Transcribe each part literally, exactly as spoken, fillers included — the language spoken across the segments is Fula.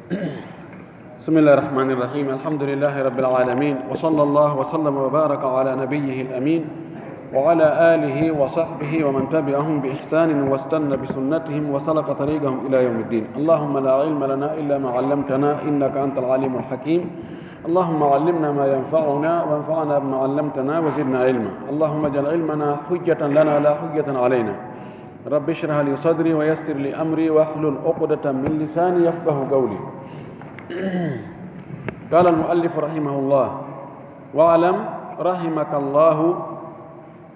بسم الله الرحمن الرحيم. الحمد لله رب العالمين، وصلى الله وسلم وبارك على نبيه الأمين وعلى آله وصحبه ومن تبعهم بإحسان واستن بسنتهم وسلك طريقهم إلى يوم الدين. اللهم لا علم لنا إلا ما علمتنا إنك أنت العليم الحكيم. اللهم علمنا ما ينفعنا وانفعنا بما علمتنا وزدنا علما. اللهم اجعل علمنا حجة لنا لا حجة علينا. رب اشرح لي صدري ويسر لي أمري واحلل عقدة من لساني يفقه قولي. قال المؤلف رحمه الله: واعلم رحمك الله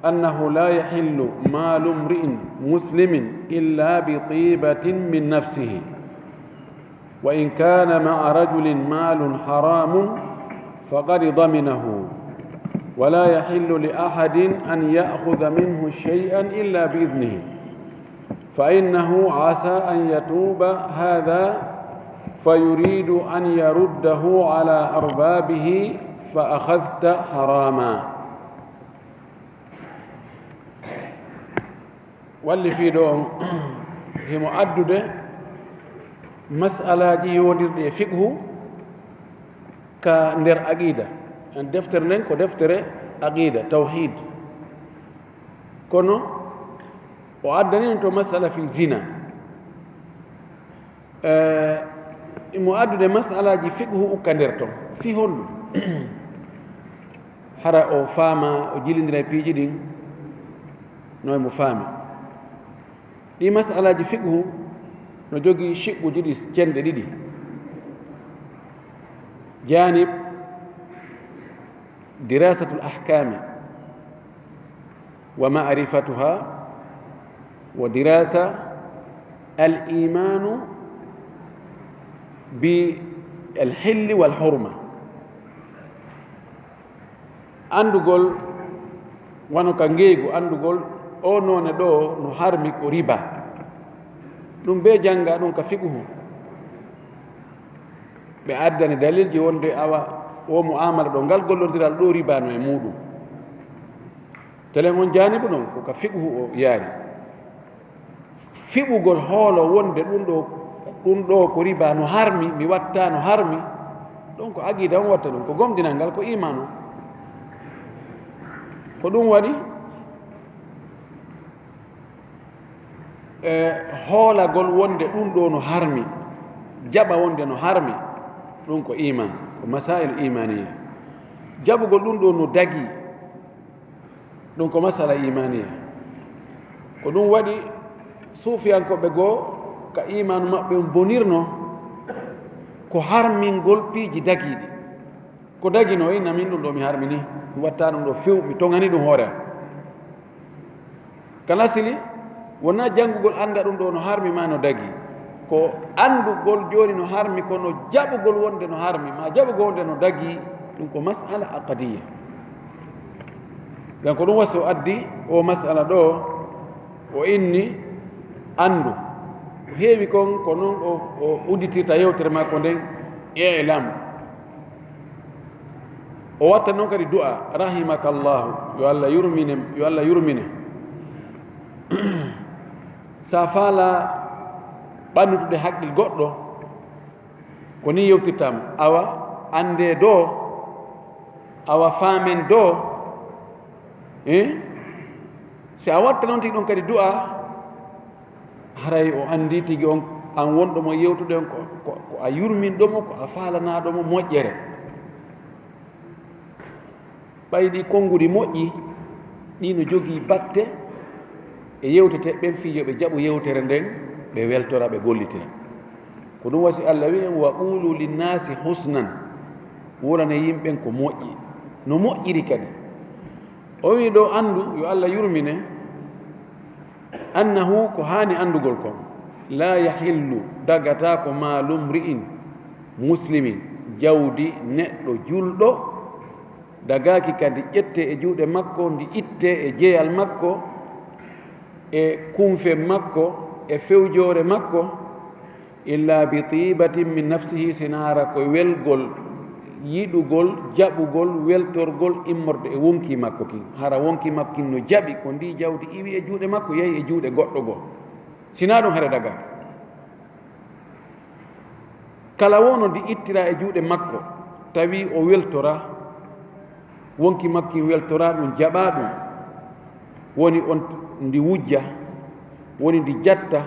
أنه لا يحل مال امرئ مسلم إلا بطيبة من نفسه، وإن كان مع رجل مال حرام فقد ضمنه، ولا يحل لأحد أن يأخذ منه شيئا إلا بإذنه، فإنه عسى أن يتوب هذا فيريد أن يرده على أربابه فأخذت حراما. Wallifiiɗo on himo addude mas'alaaji yowondirɗi e fiqhu ka nder aqida. En deftere nden ko deftere aqida, tawhid. Kono o addani en to mas'ala fi zina. Eh, imo addude mas'alaaji fiqhu ukka nder ton. Fi honɗum? Hara o faama, o jilindira e piiji ɗin, no emo faami. Ɗi mas'alaaji fiqhu no jogii shiɓɓuji ɗi cenɗe ɗiɗi. Janib dirasatul ahkami wa ma'rifatuha, wa dirasa al imanu bi al hilli wal hurma. Anndugol, wano ka ngeeygu, anndugol o noone ɗo no harmi ko riba. Ɗum be jannga ɗum ka fiqhu. Ɓe addani dalilji wonde awa o mu'amala ɗo, ngal gollondiral ɗo riba no e muɗum. Telen on janibu ɗon ko ka fiqhu o yaari. Fiɓugol hoolo wonde ɗum ɗo, ɗum ɗo ko riba no harmi, mi watta no harmi, ɗum ko aqida on watta ɗum, ko gomɗinal ngal, ko iman on. Ko ɗum waɗi, e, hoolagol wonde ɗum ɗo no harmi, jaɓa wonde no harmi, ɗum ko iman, ko masail imaniya. Jaɓugol ɗum ɗo no dagi, ɗum ko masala imaniya. Ko ɗum waɗi suufiyankooɓe goo ka imaanu maɓɓe on bonirno ko harmingol piiji dagiiɗi. Ko dagino, inna min ɗum ɗo mi harmini, mi watta ɗum ɗo few, mi toŋani ɗum hoore am. Kala sili, wonaa janngugol annda ɗum ɗo no harmi ma no dagi. Ko anndugol jooni no harmi, kono jaɓugol wonde no harmi, ma jaɓugol wonde no dagi, ɗum ko masala aqadiya. Gam ko ɗum wasi o addi o masala ɗo, o inni anndu. Ko heewi kon, ko noon o, o udditirta yewtere makko nden, ilam. O watta noon kadi du'a, rahimakallahu, yo Allah yurmine, yo Allah yurmine. Sa faala ɓannutude haqqil goɗɗo, ko ni yewtirtaama. Awa, annde do, awa, faamen do, eh? Si a watta noon tigi ɗon kadi du'a, haray o anndi tigi on, an wonɗo mo yewtude on, ko, ko, ko a yurminɗo mo, ko a faalanaaɗo mo moƴƴere. Ɓay ɗi konnguɗi moƴƴi, ɗi no jogii batte e yewtete ɓen fii yo ɓe jaɓu yewtere nden, ɓe weltora, ɓe gollitira. Ko ɗum wasi Allah wi'i en, "Wa qulu linnaasi husnan." Wolane yimɓen ko moƴƴi. No moƴƴiri kadi. O wi'i ɗo anndu, yo Allah yurmine, annahu, ko haani anndugol kon, laa yahillu, dagataako maalu mri'in muslimin, jawdi neɗɗo julɗo, dagaaki kadi ƴettee e juuɗe makko, ndi ittee e jeyal makko, e kunfe makko, e fewjoore makko, illa bi tibatin min nafsihi, sina hara ko welgol, yiɗugol, jaɓugol, weltorgol immorde e wonkii makko kin. Hara wonkii makko kin no jaɓi ko ndii jawdi iwi e juuɗe makko, yahi e juuɗe goɗɗo goo. Sina ɗum hara daga. Kala woono ndi ittira e juuɗe makko, tawi o weltora, wonki makkin weltora ɗum, jaɓa ɗum, woni on ndi wujja, woni ndi jatta,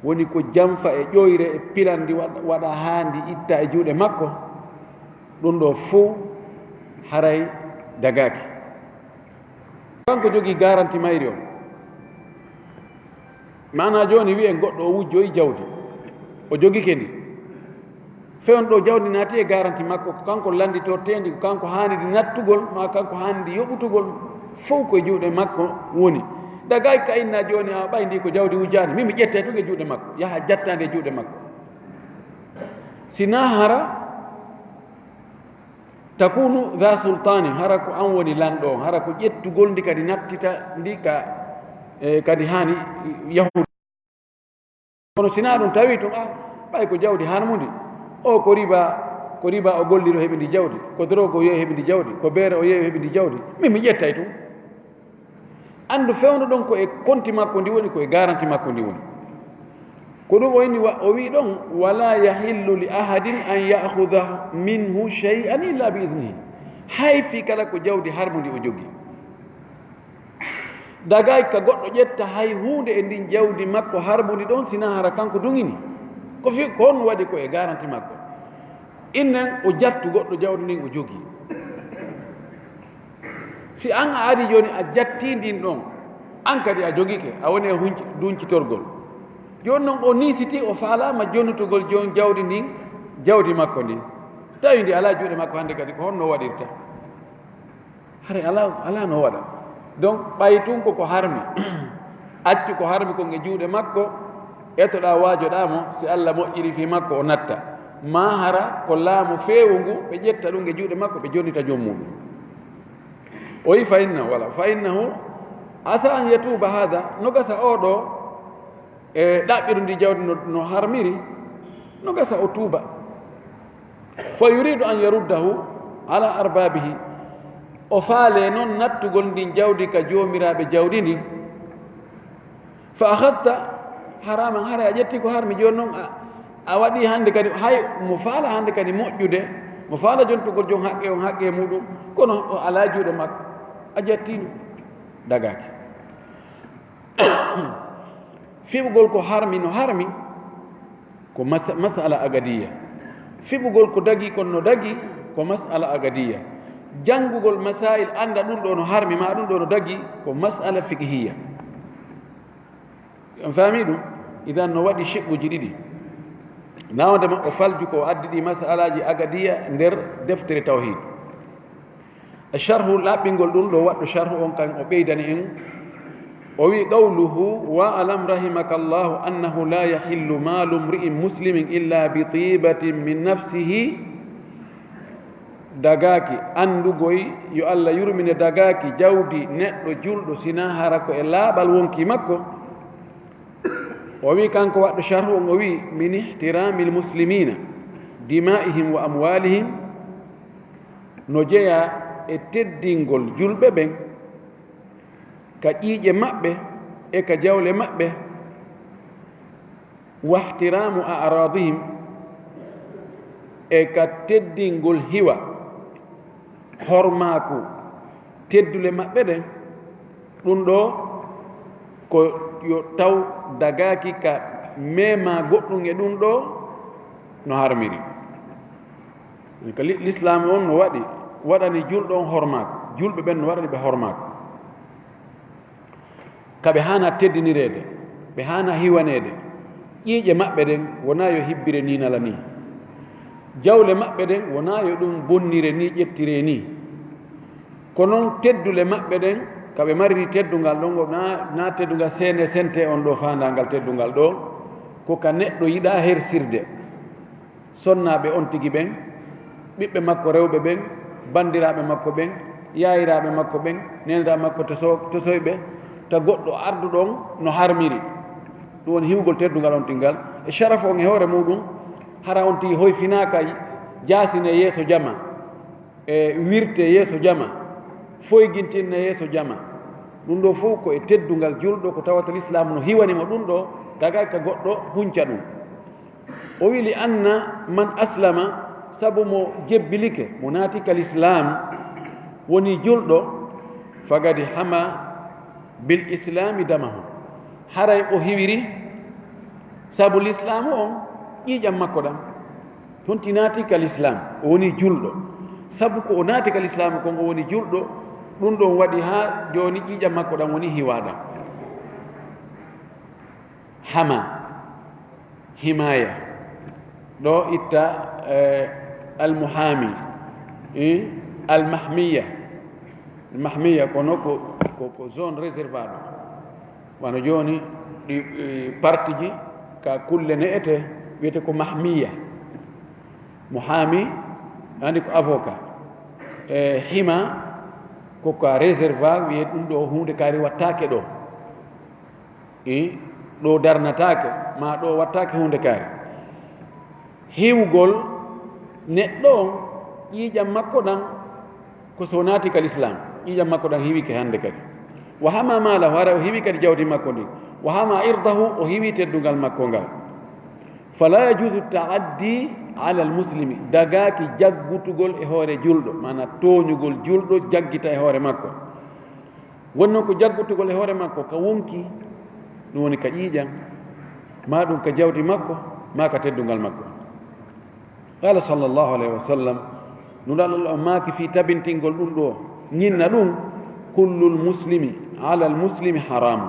woni ko jamfa e ƴoyre e pilan ndi waɗ-, waɗa haa ndi itta e juuɗe makko, ɗum ɗo fow haray dagaaki. Kanko jogii garanti mayri on. Maanaa jooni wi'en goɗɗo o wujjoyi jawdi, o jogike ndi. Fewndo ɗo jawdi naati e garanti makko, ko kanko landitorteendi, ko kanko haani ndi nattugol, maa kanko haani ndi yoɓutugol, fow ko e juuɗe makko woni. Dagaaki ka inna jooni, a ɓay ndi ko jawdi wujjaani, min mi ƴettay tun e juuɗe makko, yaha jattaandi e juuɗe makko. Si naa hara takunu dha sultani, hara ko an woni lanɗo on, hara ko ƴettugol ndi kadi nattita ndi ka, e, kadi haani yahude. Kono si naa ɗum tawi tun, a, ɓay ko jawdi harmundi, o ko riba, ko riba o golli ɗo heɓi ndi jawdi, ko drogue o yehi heɓi ndi jawdi, ko beere o yehi heɓi ndi jawdi, min mi ƴettay tun. Anndu fewndo ɗon ko e konti makko ndi woni, ko e garanti makko ndi woni. Ko ɗum o inni wa-, o wi'i ɗon, "Wala yahillu li ahadin an ya'khudha minhu shay'an illa bi idnihi." Hay fii kala ko jawdi harmundi o jogi. Dagaaki ka goɗɗo ƴetta hay huunde e ndin jawdi makko harmundi ɗon, si naa hara kanko duŋini. Ko fii ko on waɗi ko e garanti makko. Innen o jattu goɗɗo jawdi ndin o jogi. Si an a ari jooni a jattii ndin ɗon, an kadi a jogike, a woni e hunci-, duncitorgol. Jooni non o niisitii, o faalaama jonnutugol jooni jawdi ndin, jawdi makko ndin. Tawi ndi alaa juuɗe makko hannde kadi, ko honno o waɗirta? Haray alaa, alaa no o waɗa. Donc, ɓay tun ko ko harmi. Accu ko harmi kon e juuɗe makko, etoɗaa waajoɗaa mo, si Alla moƴƴiri fii makko o natta. Maa hara ko laamu feewu ngu, ɓe ƴetta ɗum e juuɗe makko, ɓe jonnita joom muuɗum. O wi fa inna, wala, fa innahu asa an yatuuba haada, no gasa oo ɗoo, e ɗaɓɓirundi jawdi no, no harmiri, no gasa o tuuba. Fa yuridu an yaruddahu ala arbaabihi, o faale non nattugol ndin jawdi ka joomiraaɓe jawdi ndin. Fa akhadhta haraman, haray a ƴetti ko harmi, jooni non a, a waɗi hannde kadi, hay mo faala hannde kadi moƴƴude, mo faala jontugol joom haqqe on haqqe muuɗum, kono o alaa juuɗe makko, a jattii ɗum, dagaaki. Fiɓugol ko harmi no harmi, ko mas-, masala agadiya. Fiɓugol ko dagi kon no dagi, ko masala agadiya. Janngugol masail annda ɗum ɗo no harmi, maa ɗum ɗo no dagi, ko masala fiqhiya. On faami ɗum? Idan no waɗi shiɓɓuji ɗiɗi. Nawande ma o falju ko o addi ɗi masalaaji agadiya nder deftere tawhid. E sharhu laɓɓingol ɗum ɗo waɗɗo sharhu on kan o ɓeydani en. O wi qawluhu, "Wa alam rahimakallahu annahu la yahillu malu mri'in muslimin illa bi tibatin min nafsihi." Dagaaki, anndugoy, yo Allah yurmine, dagaaki jawdi neɗɗo julɗo, sinaa hara ko e laaɓal wonki makko. O wi kanko waɗɗo sharhu on, o wi, "Min ihtiramil muslimina, dima'ihim wa amwalihim." No jeyaa e teddingol julɓe ɓen, ka ƴiiƴe maɓɓe e ka jawle maɓɓe, "wahtiramu a'radihim", e ka teddingol hiwa, hormaaku, teddule maɓɓe ɗen, ɗum ɗo ko yo taw dagaaki ka meema goɗɗum e ɗum ɗo no harmiri. Ka li-, Lislaam on no waɗi, waɗani julɗo on hormaaku, julɓe ɓen no waɗani ɓe hormaaku. Ka ɓe haana teddinireede, ɓe haana hiwaneede. Ƴiiƴe maɓɓe ɗen wonaa yo hibbire nii nala nii. Jawle maɓɓe ɗen wonaa yo ɗum bonnire nii, ƴettire nii. Ko non teddule maɓɓe ɗen, ka ɓe mariri teddungal ɗon, wonaa, naa teddungal seene sente on ɗo faandaangal teddungal ɗo, ko ka neɗɗo yiɗaa hersirde. Sonnaaɓe on tigi ɓen, ɓiɓɓe makko rewɓe ɓen, banndiraaɓe makko ɓen, yaayiraaɓe makko ɓen, neeniraaɓe makko toso-, tosoyɓe, ta goɗɗo arduɗo on no harmiri. Ɗum woni hiwgol teddungal on tingal, e sharafu on e hoore muuɗum, hara on tigi hoyfinaaka jaasine yeeso jama, e wirte yeeso jama, foygintinne yeeso jama. Ɗum ɗo fof ko e teddungal julɗo, ko tawata Lislaamu no hiwani mo ɗum ɗo, tagaaki ka goɗɗo hunca ɗum. O wi: "Li anna man aslama", sabu mo jebbilike, mo naati ka lislaam, woni julɗo, "fagadi hama bil islaami damahu", haray o hiwiri sabu lislaamu on ƴiiƴam makko ɗam. Honti naati ka lislaam, o woni julɗo. Sabu ko o naati ka lislaamu kon, o woni julɗo, ɗum ɗon waɗi haa jooni ƴiiƴam makko ɗam woni hiwaaɗam. Hama, himaya. Ɗo itta, eh, almuhami, eh, almahmiya. Almahmiya kono ko, ko, ko zone réservaɗo. Wano jooni ɗi, ɗi parti ji ka kulle ne'ete wiyete ko mahmiya. Muhami, andi ko avocat. E hima ko ka réserva wiye ɗum ɗo huunde kaari wattaake ɗo. I ɗo darnataake, ma ɗo wattaake huunde kaari. Hiwugol neɗɗo on, ƴiiƴam makko ɗan, ko so naati ka lislaam, ƴiiƴam makko ɗan hiwike hannde kadi. Wa hama maalahu, hara o hiwi kadi jawdi makko ndin. Wa hama irdahu, o hiwi teddungal makko ngal. Fala yajuuzu taaddi ala almuslimi, dagaaki jaggutugol e hoore julɗo, maana tooñugol julɗo jaggita e hoore makko. Wonno ko jaggutugol e hoore makko ka wonki, ɗum woni ka ƴiiƴam, maa ɗum ka jawdi makko, maa ka teddungal makko. Qala sallallahu alayhi wa sallam, Nulaaɗo Allah o maaki fii tabintingol ɗum ɗo, ñinna ɗum, "Kullul muslimi alal muslimi haramun."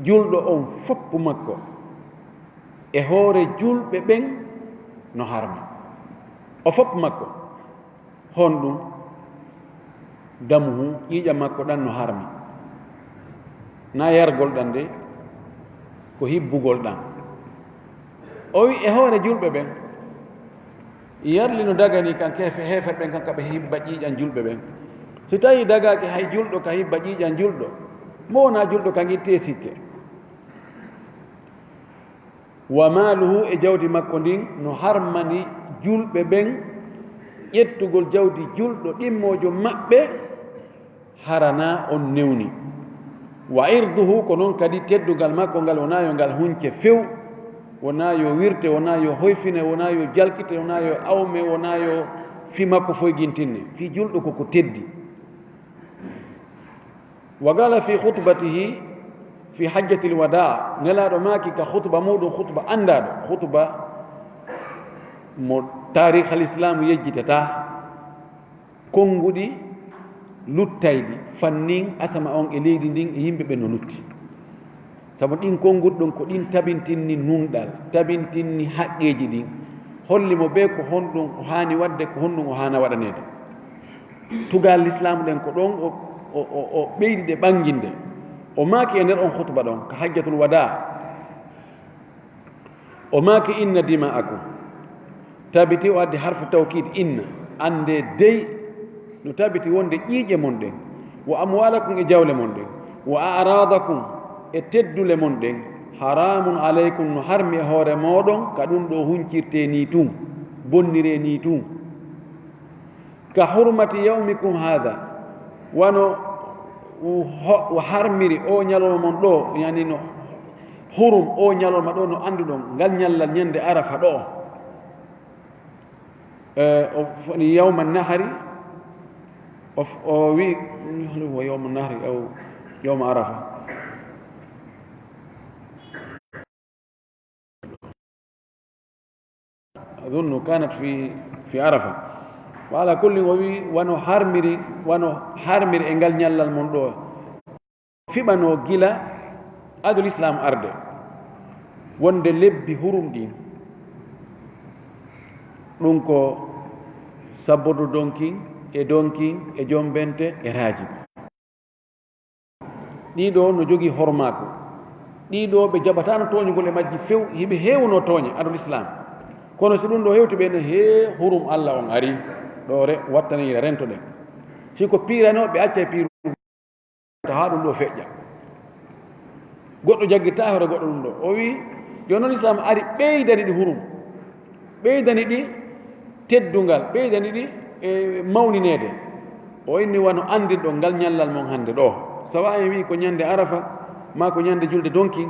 Julɗo on foppu makko e hoore julɓe ɓen no harmi. O foppu makko. Honɗum? Damuhu, ƴiiƴam makko ɗan no harmi. Na yargol ɗan de, ko hibbugol ɗan. O wi e hoore julɓe ɓen, yarli no dagani kan kefe-, heeferɓe ɓen kan ka ɓe hibba ƴiiƴan julɓe ɓen. Si tawi dagaaki hay julɗo ka hibba ƴiiƴan julɗo, mo wonaa julɗo kan itti e sikke. Wa maaluhu, e jawdi makko ndin no harmani julɓe ɓen, ƴettugol jawdi julɗo ɗimmoojo maɓɓe, hara na on newni. Wa irduhu, ko non kadi teddungal makko ngal, wonaa yo ngal hunce few, wonaa yo wirte, wonaa yo hoyfine, wonaa yo jalkite, wonaa yo awme, wonaa yo fi makko foygintinne. Fi julɗo koko teddi. Wa qala fi khutbatihi fi hajjatil wada, Nelaaɗo maaki ka khutba muɗum, khutba andaaɗo, khutba mo taarikh al Islam yejjitata, konnguɗi luttayɗi fannin asama on e leydi ndin e yimɓe ɓen no lutti. Sabu ɗin konnguɗi ɗon ko ɗin tabintinni nunɗal, tabintinni haqqeeji ɗin, holli mo bee ko honɗum o haani waɗde, ko honɗum o haana waɗaneede. Tugal lislaamu ɗen ko ɗon o, o, o, o ɓeydi ɗe ɓannginde. O maaki e nder on khutba ɗon, ka hajjatul wadaa, o maaki: "Inna dima'akum." Tabiti o addi harfu tawkid, "Inna." Annde dey, no tabiti wonde ƴiiƴe mon ɗen, "wa amwalakum", e jawle mon ɗen, "wa a'radakum", e teddule mon ɗen, "haramun alaykum", no harmi e hoore mooɗon, ka ɗum ɗo huncirte nii tun, bonnire nii tun. "Ka hurmati yawmikum hadha", wano o ho-, o harmiri o ñalawma mon ɗo, yani no hurum o ñalawma ɗo no annduɗon, ngal ñallal ñande Arafa ɗo. Eh, o foni yawma nahari, o f-, o wi, hol huwa yawma nahri aw yawma Arafa? Azunnu kanat fi, fi Arafa. Wa ala kulli, o wi wano harmiri, wano harmiri e ngal ñallal mon ɗo. Fiɓano gila adul Islam arde, wonde lebbi hurum ɗin, ɗum ko sabordu donkin e donkin e jombente e raaji. Ɗiɗo no jogii hormaaku. Ɗiɗo ɓe jaɓataano tooñugol e majji few, hiɓe heewuno tooñe adul Islam. Kono si ɗum ɗo hewti ɓe ne, hee, hurum Allah on ari, ɗo re-, wattanira rento ɗen. Si ko piirano, ɓe accay piiru. Haa ɗum ɗo feƴƴa. Goɗɗo jaggitaa hoore goɗɗo ɗum ɗo. O wi, yo non Islam ari ɓeydani ɗi hurum. Ɓeydani ɗi teddungal, ɓeydani ɗi, e, mawnineede. O inni wano anndirɗon ngal ñallal mon hannde ɗo. Sawa en wi ko ñande Arafa, maa ko ñande julde donkin,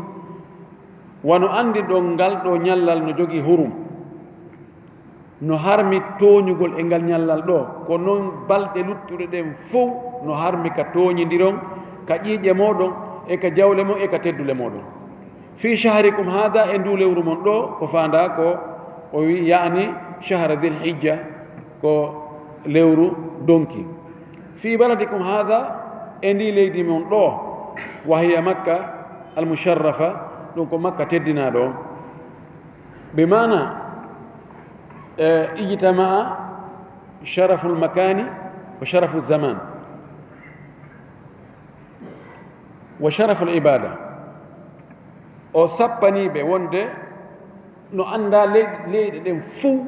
Wano anndirɗon, ngal ɗoo ñallal no jogii hurum, no harmi tooñugol e ngal ñallal ɗoo, ko non balɗe luttuɗe ɗen fow no harmi ka tooñindiron, ka ƴiiƴe mooɗon, e ka jawle mon, e ka teddule mooɗon. Fii shahrikum haada, e nduu lewru mon ɗoo, ko faandaa ko o wi, yaani shahra Dhil Hijja, ko lewru donki. Fii baladikum haada, e ndii leydi mon ɗoo, wa hiya Makka al musharrafa, ɗum ko Makka teddinaaɗo on. Bi maana, e, ijtama'a sharaful makani wa sharafu zaman wa sharaful ibada. O sappanii ɓe wonde no anndaa ley-, leyɗe ɗen fow,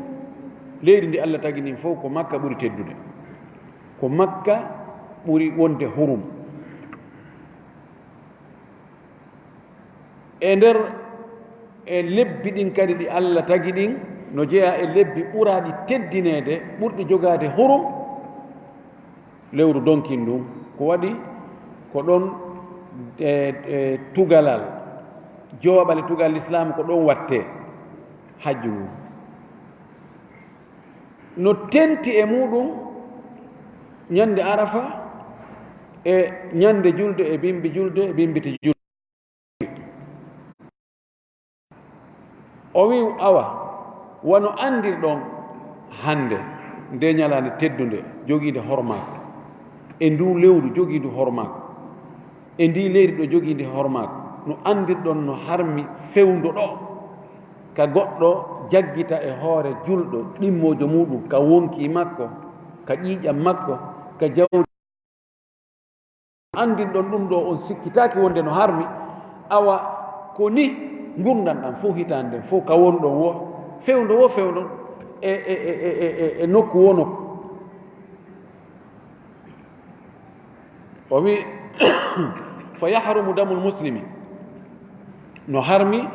leydi ndi Allah tagi ndin fow, ko Makka ɓuri teddude. Ko Makka ɓuri wonde hurum. E nder, e lebbi ɗin kadi ɗi Allah tagi ɗin, no jeyaa e lebbi ɓuraaɗi teddineede, ɓurɗi jogaade hurum, lewru donkin ndun. Ko waɗi ko ɗon, e, e, tugalal, jooɓale tugal Lislaam ko ɗon wattee hajju ngun. No tenti e muɗum ñande Arafa e ñande julde e bimbi julde e bimbiti julde. O wi'i, awa, wano anndirɗon hannde, nde ñalaande teddunde, jogiinde hormaako, e nduu lewru jogiindu hormaako, e ndii leydi ɗo jogiindi hormaako, no anndirɗon no harmi fewndo ɗo, ka goɗɗo jaggita e hoore julɗo ɗimmoojo muuɗum, ka wonkii makko, ka ƴiiƴam makko, ka jawdi. Anndin ɗon ɗum ɗo, on sikkitaaki wonde no harmi, awa ko ni ngurndan ɗan fof, hitaande nden fof, ka wonɗon wo fewndo, wo fewndo e, e, e nokku wo nokku. O wi, fa yahrumu damul muslimi, no harmi.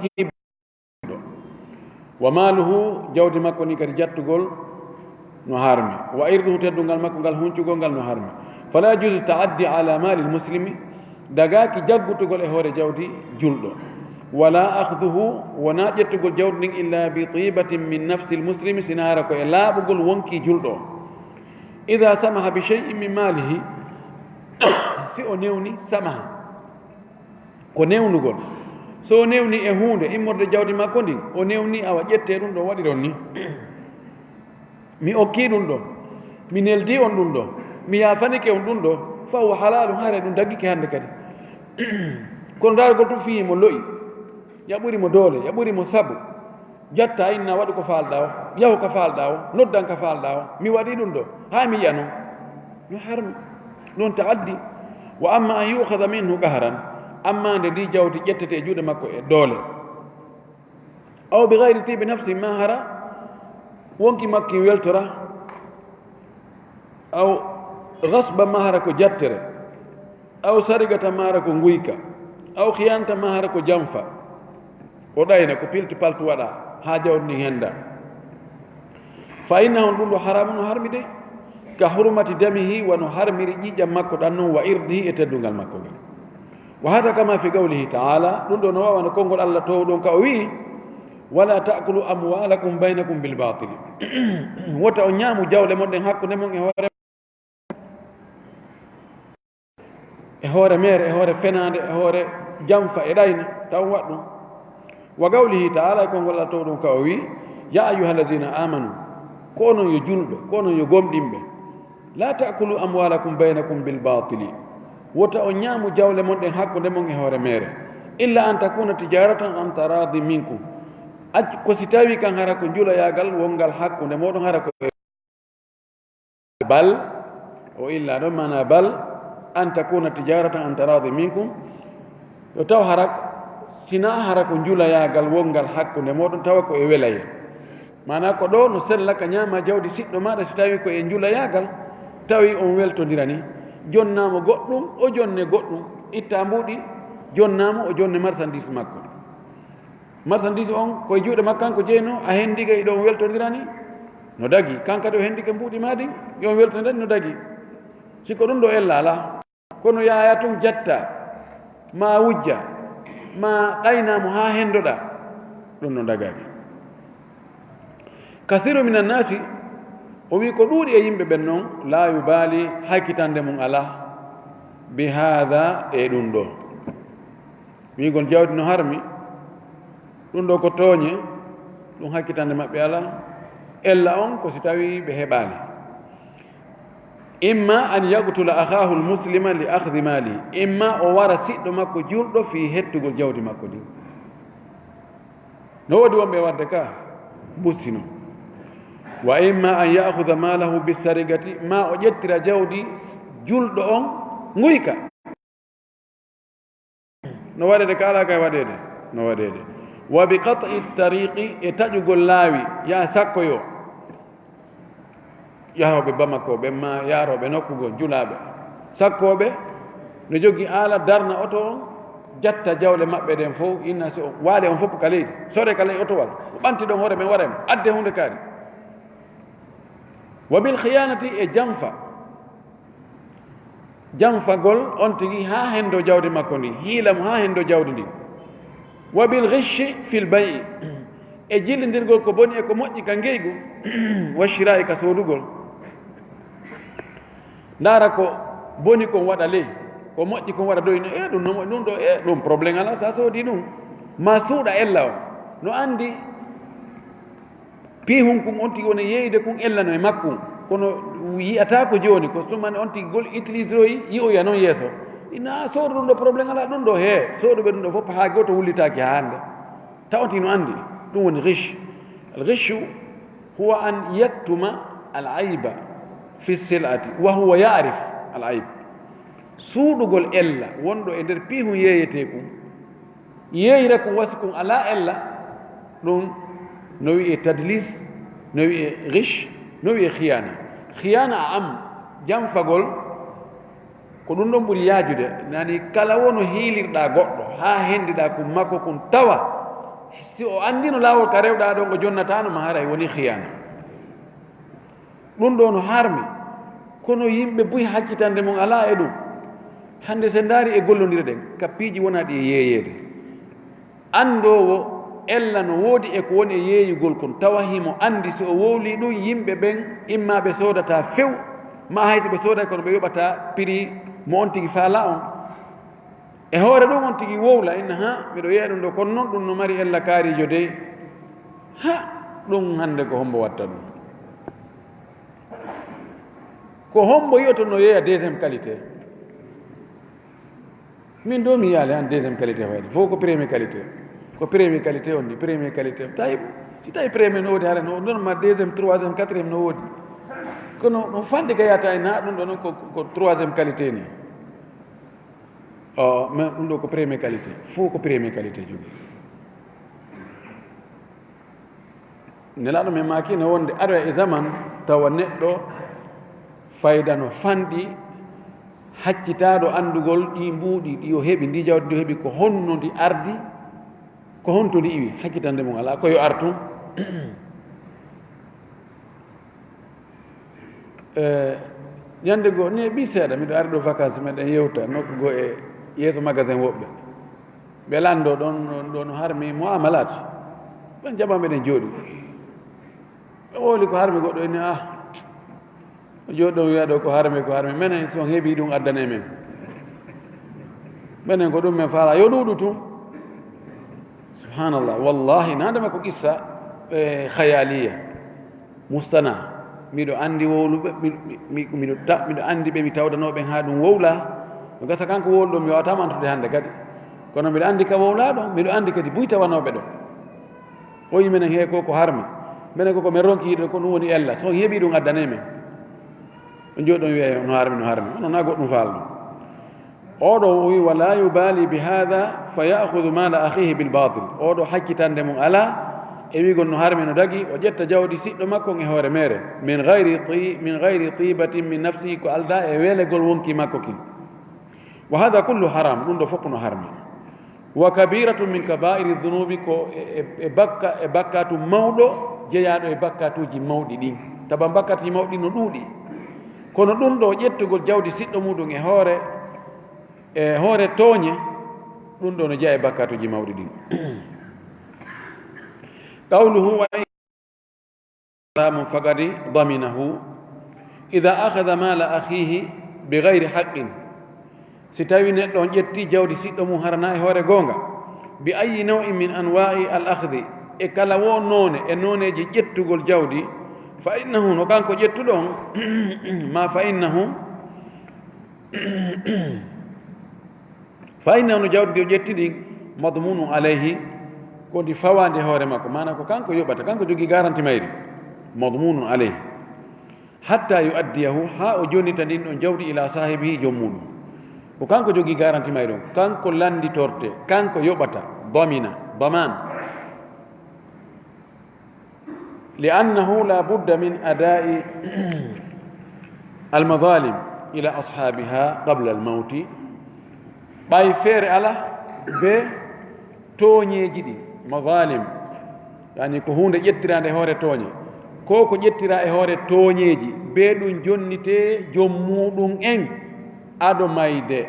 Wa maaluhu, jawdi makko ni kadi jattugol no harmi. Wa irduhu, teddungal makko ngal, huncugol ngal no harmi. Fala yajuzu taaddi ala maalil muslimi, dagaaki jaggutugol e hoore jawdi julɗo. Wala akhduhu, wona ƴettugol jawdi ndin illa bi tibatin min nafsil muslimi, sina hara ko e laaɓugol wonkii julɗo. Ida samaha bi shay'in min maalihi, si o newni, samaha. Ko newnugol. So o newni e huunde immorde jawdi makko ndin, o newni, awa, ƴettee ɗum ɗo, waɗiron ni. Mi okkii ɗum ɗo, mi neldii on ɗum ɗo, mi yaafanike on ɗum ɗo, fa huwa halaalun, hare ɗum daggike hannde kadi. Kono ndaargol tun fii mo lo'i, yaɓuri mo doole, yaɓuri mo sabu. Jatta, inna, waɗu ko faalɗaa o, yahu ka faalɗaa o, noddan ka faalɗaa o, mi waɗii ɗum ɗo, haa mi yi'a non. No harmi, non taaddi. Wa amma an yu'khadha minhu qahran, amma nde ndi jawdi ƴettete e juuɗe makko e doole, aw bi ghayri tibi nafsi, ma hara wonkii makko kin weltora, aw ghasban, ma hara ko jattere, aw sarigatan, ma hara ko nguyka, aw khiyanatan, ma hara ko janfa, o ɗayna, ko pilti paltu waɗa haa jawdi ndin hennda. Fa innahu, ɗum ɗo haraamu, no harmi de, ka hurmati damihi, wano harmiri ƴiiƴam makko ɗan non, wa irdihi, e teddungal makko ngal. Wa hada kama fi qawlihi taala, ɗum ɗo no wawa no konngol Allah toowɗo on ka o wi'i, wala ta'kulu amwalakum baynakum bil batili. Wota on ñaamu jawle mon ɗen hakkunde mon e hoore e hoore meere, e hoore fenaande, e hoore janfa e ɗayna, taw waɗ ɗum. Wa qawlihi taala, e konngol Allah toowɗo on ka o wi'i, ya ayyuha alladhina amanu, ko onon yo julɓe, ko onon yo gomɗinɓe, la ta'kulu amwalakum baynakum bil batili, wota on ñaamu jawle mon ɗen hakkunde mon e hoore meere, illa an takuna tijaratan an taradi minkum, acc-, ko si tawi kan hara ko njulayagal wongal hakkunde mooɗon, hara ko e bal, o illa ɗon, maana bal an takuna tijaratan an taradi minkum, yo taw hara, sina hara ko njulayagal wongal hakkunde mooɗon, tawa ko e welayee. Maana ko ɗo no sella ka ñaama jawdi siɗɗo maaɗa, si tawi ko e njulayagal, tawi on weltondirani, jonnaamo goɗɗum, o jonne goɗɗum, itta mbuuɗi, jonnaamo, o jonne marchandise makko. Marchandise on ko e juuɗe makko kanko jeynoo, a hendiga, iɗon weltondirani, no dagi. Kan kadi o hendike mbuuɗi maa ɗin, iɗon weltondirani, no dagi. Si ko ɗum ɗo ella alaa. Kono yaaya tun jatta, maa wujja, ma ɗayna mo haa henndoɗaa, ɗum no dagaaki. Kathiru min annasi, o wi ko ɗuuɗi e yimɓe ɓen noon, la yubali, hakkitande mum alaa, bi haada, e ɗum ɗo. Wiigol jawdi no harmi, ɗum ɗo ko tooñe, ɗum hakkitande maɓɓe alaa. Ella on ko si tawi ɓe heɓaali. Imma an yaqtula akhaahu almuslima li akhdi mali, imma o wara siɗɗo makko julɗo fii hettugol jawdi makko ndin. No woodi wonɓe warde ka bustino. Wa imma an ya'khudha malahu bisarigati, ma o ƴettira jawdi julɗo on nguyka. No waɗeede ka alaa kay waɗeede, no waɗeede. Wa bi qat'i tariqi, e taƴugol laawi, yaa sakkoyo. Yahooɓe Bamako ɓen ma yaarooɓe nokku goo, julaaɓe. Sakkooɓe no jogii aala darna oto on, jatta jawle maɓɓe ɗen fow, inna si o waale on fof ka leydi, sore ka ley otowal, o ɓanti ɗon hoore men, wara en, adde huunde kaari. Wa bil khiyanati, e janfa. Janfagol on tigi haa henndo jawdi makko ndin, hiila mo haa henndo jawdi ndin. Wa bil ghishi fil bay'i, e jillindirgol ko boni e ko moƴƴi ka ngeygu, wa shira'i, ka soodugol. Ndaara ko boni kon waɗa ley, ko moƴƴi kon waɗa doy, no, e, ɗum no moƴƴi, ɗum ɗo, e, ɗum problème alaa, so a soodi ɗum, ma suuɗa ella o, no anndi piihun kun on tigi woni yeeyude kun ella no e makku, kono yi'ataa ko jooni, ko tuma on tigi gol utiliseroyi, yi'oya non yeeso. Ina soodu ɗum ɗo, problème alaa, ɗum ɗo, he, sooduɓe ɗum ɗo fof haa gooto wullitaaki haa hannde. Taw on tigi no anndi, ɗum woni ghish. Al ghishu huwa an yaktuma al ayba fi sil'ati wa huwa ya'rif al ayb. Suuɗugol ella wonɗo e nder piihun yeeyetee kun, yeeyira kun wasi kun alaa ella, ɗum no wi'ee tadlis, no wi'ee ghish, no wi'ee khiyana. Khiyana a am, janfagol, ko ɗum ɗon ɓuri yaajude. Nani kala wono hiilirɗaa goɗɗo, haa henndiɗaa kun makko kun tawa, si o anndino laawol ka rewɗaa ɗon, o jonnataano ma, haray woni khiyana. Ɗum ɗo no harmi, kono yimɓe buy hakkitande mum alaa e ɗum. Hannde, so ndaari e gollondire ɗen, ka piiji wonaa ɗi e yeeyeede. Anndoowo ella no woodi e ko woni e yeeyugol kon, tawa himo anndi si o wowlii ɗum, yimɓe ɓen imma ɓe soodataa few, ma hay so ɓe sooday, kono ɓe yoɓataa piri mo on tigi faalaa on. E hoore ɗum, on tigi wowla, inna, ha, miɗo yeeya ɗum ɗo, kono noon ɗum no mari ella kaariijo dey. Ha, ɗum hannde ko hombo watta ɗum? Ko hombo yi'oto no yeeya deuxième qualité? Min ɗo mi yiyaali han deuxième qualité hoyde, fof ko premier qualité. Ko premier qualité on ni, premier qualité. Tawi, si tawi premier no woodi, hara no, non ma deuxième, troisième, quatrième no woodi. Kono no fanɗi ka yata en, ha, ɗum ɗo noon ko, ko troisième qualité ni. O, mais ɗum ɗo ko premier qualité, fof ko premier qualité jogii. Nelaaɗo men maaki no wonde aroya e zaman tawa neɗɗo fayda no fanɗi, haccitaaɗo anndugol ɗi mbuuɗi ɗi o heɓi, ndi jawdi ndi o heɓi, ko honno ndi ardi, ko honto ndi iwi, haccitande mum alaa, ko yo ar tun. Eh, ñande goo, ne ɓi seeɗa, miɗo ari ɗo vacances, meɗen yewta nokku goo e yeeso magasin woɓɓe. Ɓe lanndo ɗon, ɗon, ɗon harmi muamalat. Ɓen jamaa meɗen jooɗi. Ɓe wowli ko harmi goɗɗo inni, ah, jooɗi ɗon wiya ɗo ko harmi, ko harmi. Menen si on heɓi ɗum addane men. Menen ko ɗum men faala, yo ɗuuɗu tun. Subhanallah, wallahi, na ndema ko qissa, eh, khayaliya. Mustana, miɗo anndi wowluɓe, mi, mi, mi, miɗo ta-, miɗo anndi ɓe, mi tawdanoo ɓen haa ɗum wowla. No gasa kanko wowluɗo, mi waawata mo antude hannde kadi. Kono miɗo anndi ka wowlaa ɗo, miɗo anndi kadi buy tawanooɓe ɗo. O yi menen hee ko, ko harmi. Menen ko, ko men ronki yiɗde, ko ɗum woni ella. So on heɓi ɗum, addanee men. On jooɗi ɗon wiya, no harmi, no harmi. Onon na goɗɗum faalno. Oɗo o wi, "Wala yubali bi hadha fa ya'khudhu mala akhihi bil batil." Oɗo hakkitande mum ala e wiigol no harmi no dagi, o ƴetta jawdi siɗɗo makko on e hoore mere. Min ghayri ti-, min ghayri tibatin min nafsihi, ko alda e welegol wonki makko kin. Wa hadha kullu haram, ɗum ɗo fof no harmi. Wa kabiratun min kabairi dhunubi, ko e, e, e bakka-, e bakkatu mawɗo jeyaaɗo e bakkatuuji mawɗi ɗin. Taban bakkatuuji mawɗi no ɗuuɗi. Kono ɗum ɗo ƴettugol jawdi siɗɗo muɗum e hoore, e hoore tooñe, Ɗum ɗo no jeyaa e bakkaatuuji mawɗi ɗin. Qawluhu wa in haramun faqad daminahu. Idha akhadha mala akhihi bi ghayri haqqin. Si tawi neɗɗo on ƴetti jawdi siɗɗo mum harana e hoore goonga, bi ayyi naw'in min anwa'i al akhdi, e kala wo noone e nooneeji ƴettugol jawdi, fa innahu, no kanko ƴettuɗo on, ma fa innahu, fa inna no jawdi ndi o ƴetti ndin, madmunun alayhi, ko ndi fawaandi e hoore makko, maana ko kanko yoɓata, kanko jogii garanti mayri, madmunun alayhi, hatta yuaddiyahu, haa o jonnita ndin ɗon jawdi ila saahibihi, joom muuɗum. Ko kanko jogii garanti mayri on, kanko lannditorte, kanko yoɓata, damina, daman. Li annahu la budda min adai almadalim ila ashaabiha qabla almawti. Ɓay feere ala be tooñeeji ɗi, madalim, yani ko huunde ƴettiraande e hoore tooñe, ko ko ƴettira e hoore tooñeeji, be ɗum jonnitee joom muuɗum en ado mayde.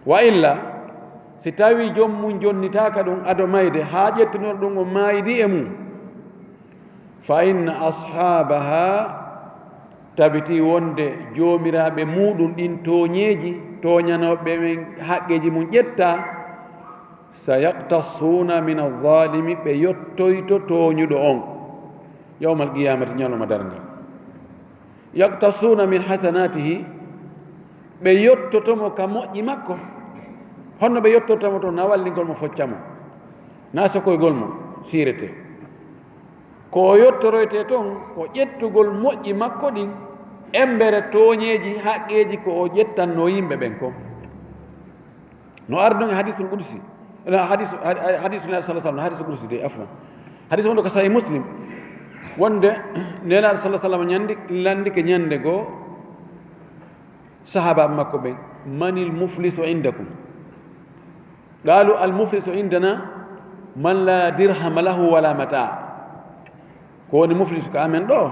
Wa illa, si tawii joom mum jonnitaaka ɗum ado mayde, haa ƴettunor ɗum o maaydi e mum, fa inna ashaabaha, tabitii wonde joomiraaɓe muuɗum ɗin tooñeeji, tooñanooɓe ɓen haqqeeji mum ƴettaa, sa yaqtassuuna min alzaalimi, ɓe yottoyto tooñuɗo on yawmal qiyaamati, ñalawma darngal. Yaqtassuuna min hasanaatihi, ɓe yottoto mo ka moƴƴi makko. Honno ɓe yottorta mo ton? Na wallingol mo focca mo, na sokoygol mo siirete. Ko o yottoroyte ton, ko ƴettugol moƴƴi makko ɗin, embere tooñeeji, haqqeeji ko o ƴettanno yimɓe ɓen kon. No ari ɗon e hadisul qudsi, hadisu, hadisu Nelaaɗo sallallahu alaihi wasallam, hadisul qudsi de, afwan. Hadisu wonɗo ko Sahih Muslim, wonde Nelaaɗo sallallahu alaihi wasallam ñandi, landike ñande goo sahaabaaɓe makko ɓen, "Manil muflisu indakum?" Qaalu, "Al muflisu indana man la dirhama lahu wala mata." Ko woni muflisu ka amen ɗo?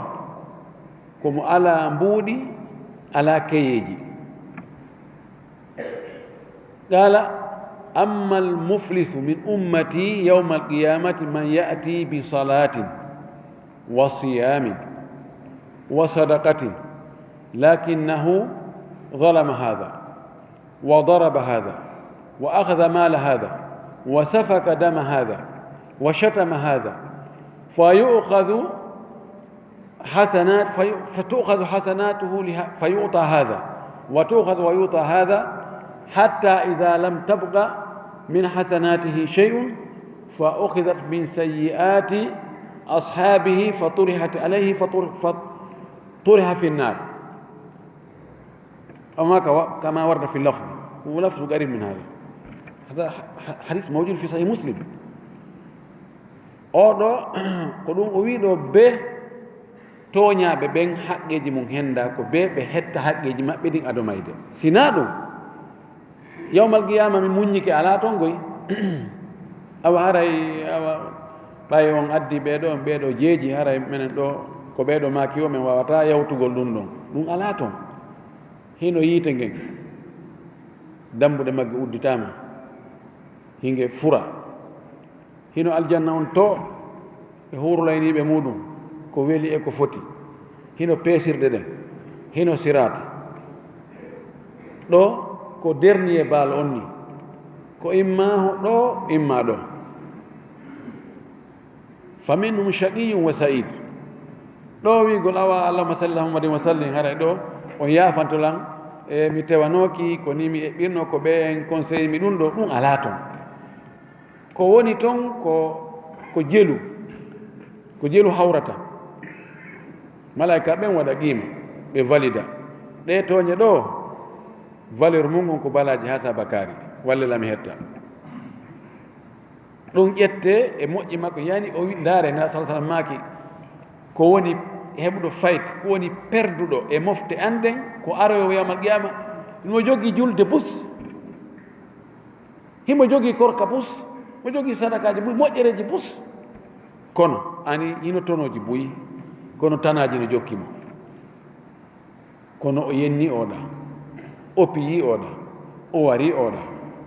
Ko mo alaa mbuuɗi, alaa keyeeji. Qala, "Amma al-muflisu min ummati yawma al-qiyamati man ya'ti bi salatin wa siyamin wa sadaqatin, lakinnahu zalama hadha, wa daraba hadha, wa akhadha mala hadha, wa safaka dama hadha, wa shatama hadha, fa yu'khadhu hasanat, fa yu-, fa tu'khadhu hasanatuhu liha-, fa yu'ta hadha, wa tu'khadhu wa yu'ta hadha, hatta idha lam tabqa min hasanatihi shay'un, fa ukhidhat min sayyiati ashabihi, fa turihat alayhi, fa tur-, fa turiha fi an-nar." Aw ma kawa-, kama warada fi lafz. Wa lafzu qarib min hadha. Hadha ha-, hadith mawjud fi Sahih Muslim. Oɗo, ko ɗum o wi ɗo, be tooñaaɓe ɓen haqqeeji mum hennda, ko be ɓe hetta haqqeeji maɓɓe ɗin ado mayde. Sinaa ɗum, yawmal qiyaama mi muññike alaa ton goy. Awa haray, awa ɓay on addi ɓee ɗo, ɓee ɗo jeeji, haray menen ɗo, ko ɓee ɗo maaki o, men waawataa yawtugol ɗum ɗon. Ɗum alaa ton. Hino yiite ngen, dambuɗe magge udditaama, hinge fura. Hino aljanna on to, e huurulayniiɓe muuɗum, ko weli e ko foti. Hino peesirɗe ɗen, hino siraati. Ɗo ko dernier bal on ni, ko imma ho-, ɗo, imma ɗo. Fa minhum shaqiyyun wa sa'id. Ɗo wi'gol, awa, "Allahumma salli ala Muhammadin wa sallim," haray ɗo on yaafanto lan, e mi tewanooki, ko ni mi eɓɓirno, ko ɓe en conseil mi ɗum ɗo, ɗum alaa ton. Ko woni ton ko, ko jelu, ko jelu hawrata. Malaa'ika ɓen waɗa qiima, ɓe valida. Ɗe tooñe ɗo, valeur mum on ko balaaji haa sabakaari, walle la mi hetta. Ɗum ƴettee e moƴƴi makko, yani o wi-, ndaare, Nelaaɗo sallallahu alaihi wasallam maaki, ko woni heɓuɗo fayit, ko woni perduɗo e mofte an ɗen, ko aroyo yawmal qiyaama, himo jogii julde bus, himo jogii korka bus, mo jogii sadakaaji bus, moƴƴereeji bus. Kono ani hino tonooji buy, kono tanaaji no jokki mo. Kono o yenni oɗa, o piyi oɗa, o wari oɗa,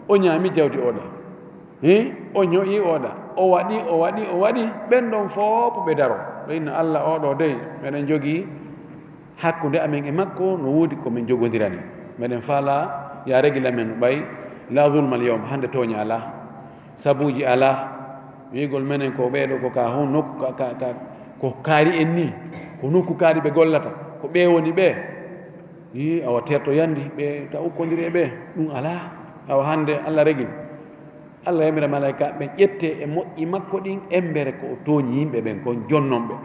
O ñaami jawdi oɗa, hi, o ño'i oɗa, o waɗi, o waɗi, o waɗi, ɓen ɗon fof ɓe daro. Ɓe inna Allah oɗo dey, meɗen jogii hakkunde amen e makko, no woodi ko min jogondirani. Meɗen faala ya regila men no ɓay, la zulma al yawm, hannde tooña alaa, sabuuji alaa, wi'gol menen ko ɓeeɗo ko ka hon nokku ka, ka, ka, ko kaari en ni, ko nokku kaari ɓe gollata, ko ɓe woni ɓe. Yi, awa terto yandi, ɓe ta ukkondiri e ɓe, ɗum alaa. Awa hannde Allah regil. Allah yamira malaika ɓe ƴette e moƴƴi makko ɗin embere ko o tooñi yimɓe ɓen kon jonnon ɓe.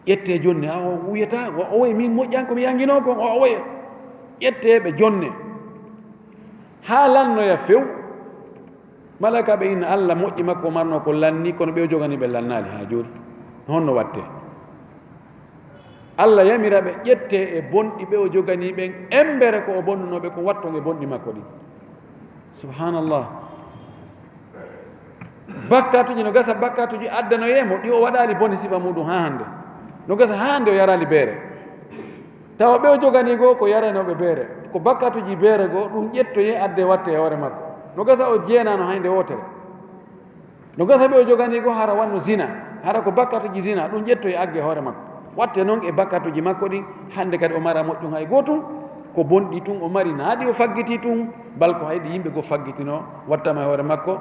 Ƴette jonne, awa o wiyata, wa o wayi min moƴƴan ko mi yangino kon, o wayi. Ƴette ɓe jonne. Haa lannoya few. Malaika ɓe inna Allah moƴƴi makko marno ko lanni, kono ɓe o jogani ɓe lannaali haa jooni. Honno watte? Allah yamira ɓe ƴette e bonɗi ɓe o jogani ɓen embere ko o bonnunoo ɓe kon watton e bonɗi makko ɗin. Subhanallah. Bakkatuji no gasa, bakkatuji addanoye mo, ɗi o waɗali bone sifa muɗum haa hannde. No gasa haa hannde o yarali beere. Tawa ɓe o jogani goo ko yaranooɓe beere. Ko bakkatuji beere goo, ɗum ƴettoye adde watte e hoore makko. No gasa o jeenano hay nde wootere. No gasa ɓe o jogani goo hara wanno zina, hara ko bakkatuji zina, ɗum ƴettoye agge hoore makko. Watte noon e bakkatuji makko ɗin, hannde kadi o mara moƴƴum hay gootum, ko bonɗi tun o mari, naa ɗi o faggiti tun, bal ko hay ɗi yimɓe goo faggitino, wattama e hoore makko,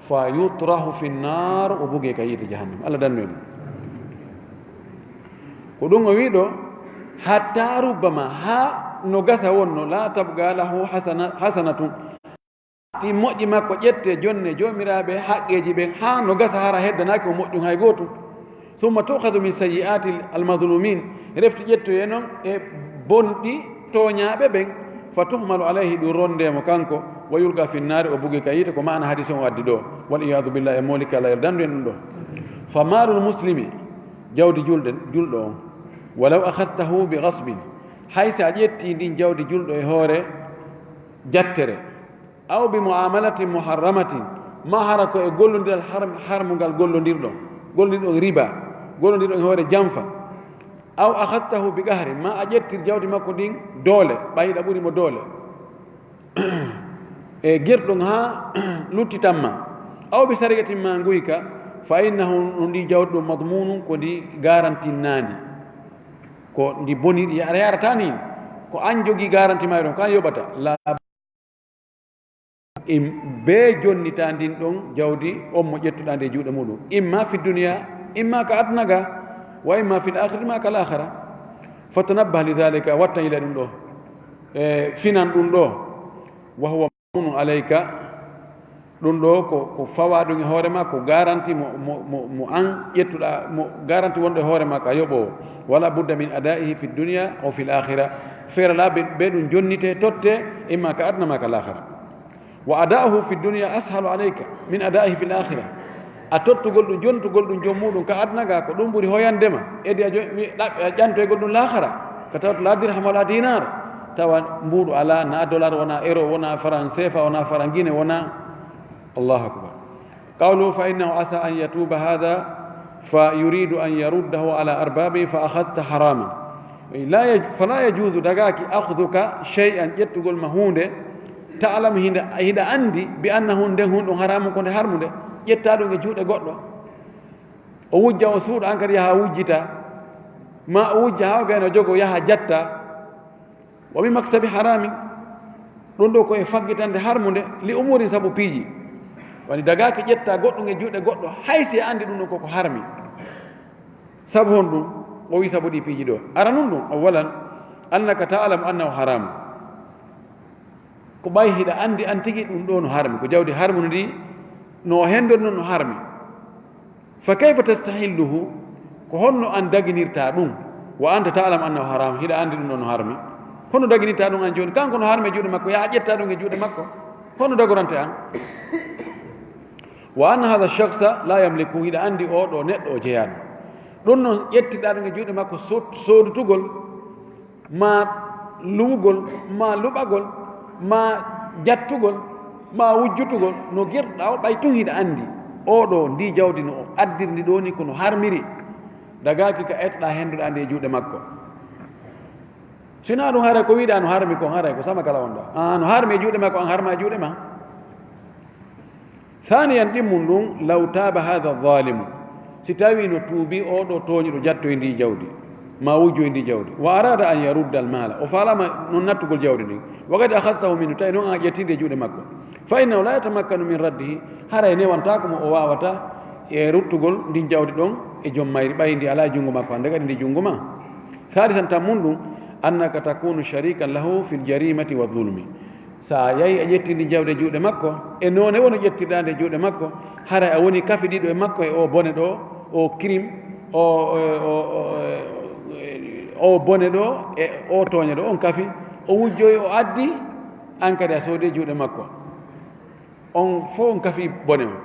fa yutrahu fi nnar, o bugee ka yiite jahannama. Allah dannu en. Ko ɗum o wii ɗo, hatta rubbama, haa no gasa wonno, la tabqa lahu hasana-, hasanatun. Ɗi moƴƴi makko ƴette jonne joomiraaɓe haqqeeji ɓen, haa no gasa hara heddanaaki o moƴƴum hay gootum. Summa tu'khadhu min sayyi'ati al-mazlumin, refti ƴettoye noon e bonɗi tooñaaɓe ɓen, fa tuhmalu alayhi, ɗum ronnde mo kanko, wa yulqa fi nnaari, o bugi ka yiite, ko maana hadis on o addi ɗo. Wal iyadu billah, e mooliki Allah, yo dandu en ɗum ɗo. Fa malul muslimi, jawdi julɗo, julɗo on, walaw akhadhtahu bi ghasbin, hay si a ƴetti ndin jawdi julɗo e hoore jattere, aw bi muamalatin muharramatin, ma hara ko e gollondiral har-, harmungal gollondirɗon, gollondirɗon riba, gollondirɗon e hoore janfa, aw akhadhtahu bi qahrin, ma a ƴettir jawdi makko ndin doole, ɓay hiɗa ɓuri mo doole, e gerɗon haa luttitan ma, aw bi sariqatin ma nguyka, fa innahu, no ndi jawdi ɗum madmunun, ko ndi garantinnaandi, ko ndi boni, aɗa yarata ni, ko an jogii garanti ma ɗon, ko an yoɓata. La Im-, bee jonnita ndin ɗon jawdi on mo ƴettuɗaa nde juuɗe muɗum, imma fi duniya, imma ka aduna ga, wa imma fil akhirati, ma ka laakhara. Fatanabbah li dhalika, wattan yila ɗum ɗo, e finan ɗum ɗo, wa huwa mamnunun alayka, ɗum ɗo ko, ko fawa ɗum e hoore ma, ko garanti mo, mo, mo, mo an ƴettuɗaa, mo garanti wonɗo e hoore ma ka yoɓoowo, wala budda min adaihi fi duniya aw fil akhira, feeralaa be, be ɗum jonnite, totte, imma ka aduna ma ka laakhara. Wa ada'uhu fi dunya ashalu alayka min ada'ihi fil akhirah. A tottugol ɗum, jontugol ɗum joom muɗum ka aduna ga, ko ɗum ɓuri hoyande ma. Edi a jo-, wi-, ɗaɓɓe a ƴantoygol ɗum laakhara, ka tawata la dirham wala dinar, tawa mbuuɗu alaa, na dollar wona, euro wona, faran sefa wona, faran gine wona. Allahu akbar. Qawluhu, fa innahu asa an yatuba hadha, fa yuridu an yaruddahu ala arbabihi, fa akhadhta haraman. La yaj-, fala yajuzu, dagaaki, akhdhuka shay'an, ƴettugol ma huunde, ta'lamu, hinda, hiɗa anndi, bi annahu, nden hunɗon, haramun, ko nde harmunde, ƴetta ɗum e juuɗe goɗɗo, o wujja, o suuɗa, an kadi yaha wujjita, ma o wujja haa o gayna jogo, yaha jatta, wa min maksabi haramin, ɗum ɗo ko e faggitande harmunde, li umurin, sabu piiji, woni dagaaki ƴetta goɗɗum e juuɗe goɗɗo, hay si a anndi ɗum ɗon koko harmi. Sabu honɗum? O wi sabu ɗi piiji ɗo. Aranun ɗum, awwalan, annaka ta'lamu annahu haram. Ko ɓay hiɗa anndi an tigi ɗum ɗo no harmi, ko jawdi harmundi ndi, no o hendori non no harmi. Fa kayfa tastahilluhu? Ko honno an daginirta ɗum? Wa anta ta'lamu annahu haram, hiɗa anndi ɗum ɗo no harmi. Honno daginirta ɗum an jooni? Kanko no harmi e juuɗe makko, yaha ƴetta ɗum e juuɗe makko. Honno dagorante an? Wa anna hadha shakhsa la yamliku, hiɗa anndi oo ɗo neɗɗo o jeyaano. Ɗum non ƴettiɗaa ɗum e juuɗe makko, sod-, sodutugol, ma luwugol, ma luɓagol, ma jattugol, ma wujjutugol, no gerɗa o, ɓay tun hiɗa anndi oo ɗo, ndi jawdi no o addirndi ɗo ni, ko no harmiri, dagaaki ka etoɗaa henduɗaa ndi e juuɗe makko. Sinaa ɗum, haray ko wiɗa no harmi kon, haray ko sama kala on ɗa. A no harmi e juuɗe makko, an harma e juuɗe ma. Thaniyan, ɗimmum ɗum, law taaba hadha zalimu, si tawi no tuubi oo ɗoo tooñuɗo jatto e ndi jawdi, ma wujjo e ndi jawdi, wa arada an yarudda al mala, o faalama non nattugol jawdi ndin, wa qad akhadhtahu minhu, tawi non an a ƴettindi e juuɗe makko, fa innahu la yatamakkanu min raddihi, haray newantaako mo, o waawata e ruttugol ndin jawdi ɗon e joom mayri, ɓay ndi alaa e junngo makko, hannde kadi ndi junngo ma. Thalithan, tammum ɗum, annaka takunu sharikan lahu fil jarimati wa zulmi. So a yahi a ƴetti ndi jawdi e juuɗe makko, e noone woni ƴettirɗaa nde e juuɗe makko, haray a woni kafidiiɗo e makko e oo bone ɗoo, oo crime, oo, oo, oo, oo, oo bone ɗoo, e oo tooñe ɗoo, on kafi, o wujjoyi, o addi, an kadi a soodi e juuɗe makko. On fof on kafi bone on.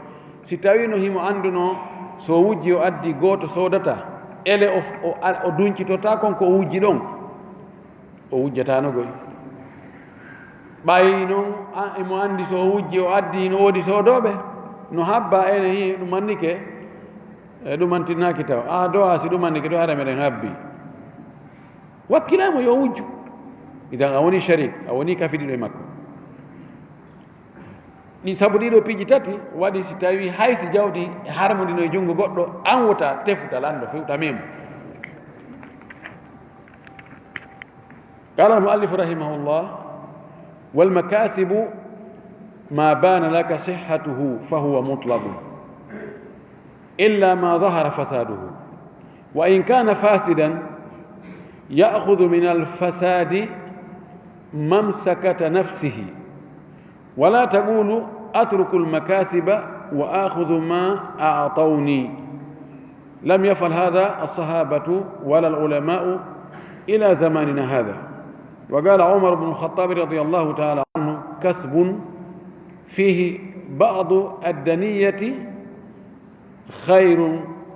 Si tawiino himo anndunoo, so o wujji o addi gooto soodata, ele o, o, o duncitotaa kon ko o wujji ɗon, o wujjataano goy. Ɓay non, a, emo anndi so o wujji o addi, no woodi soodooɓe, no habba, ene hii ɗum annike, e ɗum antinnaaki taw. A do'a si ɗum annike ɗo, hara meɗen habbi. Wakkilay mo yo wujju. Idan a woni sharik, a woni kafidiiɗo e makko. Ɗi sabu ɗiɗo piiji tati waɗi, si tawi hay si jawdi harmudino e junngo goɗɗo, an wota tefuta lanndo fewta memo. Qala al-muallifu rahimahullah, wal makasibu ma bana laka sihhatuhu fa huwa mutlaqun illa ma zahara fasaduhu, wa in kana fasidan ya'khudhu min al-fasadi mamsakata nafsihi, ولا تقول أترك المكاسب وآخذ ما أعطوني. لم يفعل هذا الصحابة ولا العلماء إلى زماننا هذا. وقال عمر بن الخطاب رضي الله تعالى عنه: كسب فيه بعض الدنية خير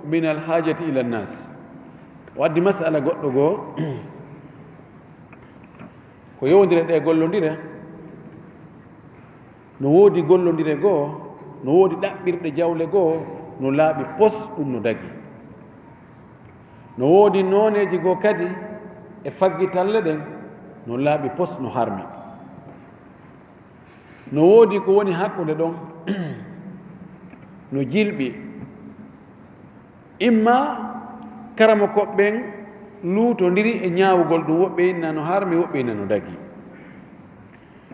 من الحاجة إلى الناس. O addi masala goɗɗo goo, ko yowondire ɗe gollondire. No woodi gollondire goo, no woodi ɗaɓɓirɗe jawle goo, no laaɓi pos, ɗum no dagi. No woodi nooneeji goo kadi e faggitalle ɗen, no laaɓi pos, no harmi. No woodi ko woni hakkunde ɗon, no jilɓi. Imma karamokooɓe ɓen luutondiri e ñaawugol ɗum, woɓɓe inna no harmi, woɓɓe inna no dagi.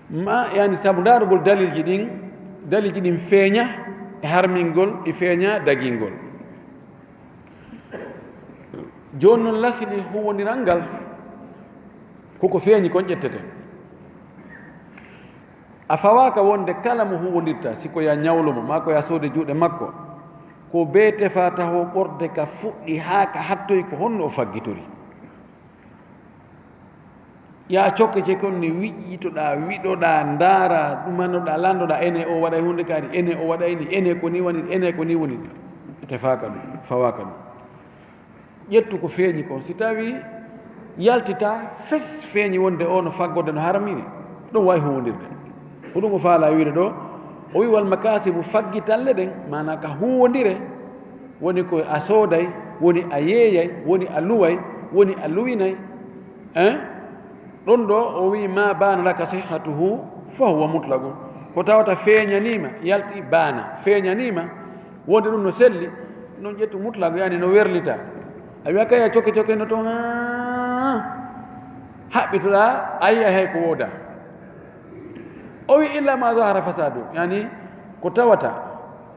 Ma, yani, sabu ndaarugol dalilji ɗin, dalilji ɗin feeña e harmingol, ɗi feeña dagingol. Jooni non, lasili huwwondiral ngal, koko feeñi kon ƴettete. A fawaaka wonde kala mo huwwondirta, si ko ya ñawlu mo, maa ko ya soode juuɗe makko, ko bee tefaa taho ɓorde ka fuɗɗi haa ka hattoyi, ko honno o faggitori. Yaa cokke ce kon ne wiƴƴitoɗaa, wiɗoɗaa, ndaara, ɗumanoɗaa, landoɗaa, ene o waɗay huunde kaari, ene o waɗay ni, ene ko ni woni, ene ko ni woni. Tefaaka ɗum, fawaaka ɗum. Ƴettu ko feeñi kon. Si tawi yaltitaa fes, feeñi wonde o no faggorde no harmini, ɗum wawi huwwondirde. Ko ɗum o faala wiide ɗo, o wi wal makasibu, faggitalle ɗen, maanaa ka huwwondire, woni ko a sooday, woni a yeeyay, woni a luway, woni a luwinay. Hein? Ɗon ɗo o wi ma baana laka sihhatuhu fa huwa mutlaqun. Ko tawata feeñaniima, yalti baana, feeñaniima, wonde ɗum no selli, non ƴettu mutlaq, yani no werlita. A wiya kay a cokke cokke no ton, haa haɓɓitoɗaa, a yi'ay hay ko wooda. O wi illa ma zahara fasadu, yani ko tawata,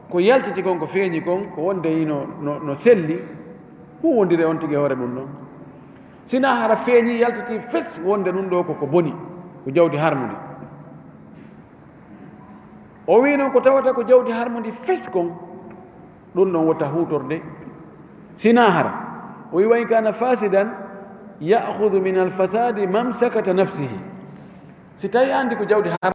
ko yaltiti kon, ko feeñi kon, ko wonde no, no, no selli, huwwondire on tigi e hoore ɗum ɗon. Sinaa hara feeñi, yaltiti fes wonde ɗum ɗo ko ko boni, ko jawdi harmundi. O wi noon ko tawata ko jawdi harmundi fes kon, ɗum ɗon wota huutorde. Sinaa hara, o wi wa in kana fasidan, ya'khudhu min al-fasadi mamsakata nafsihi. Si tawi anndi ko jawdi har-,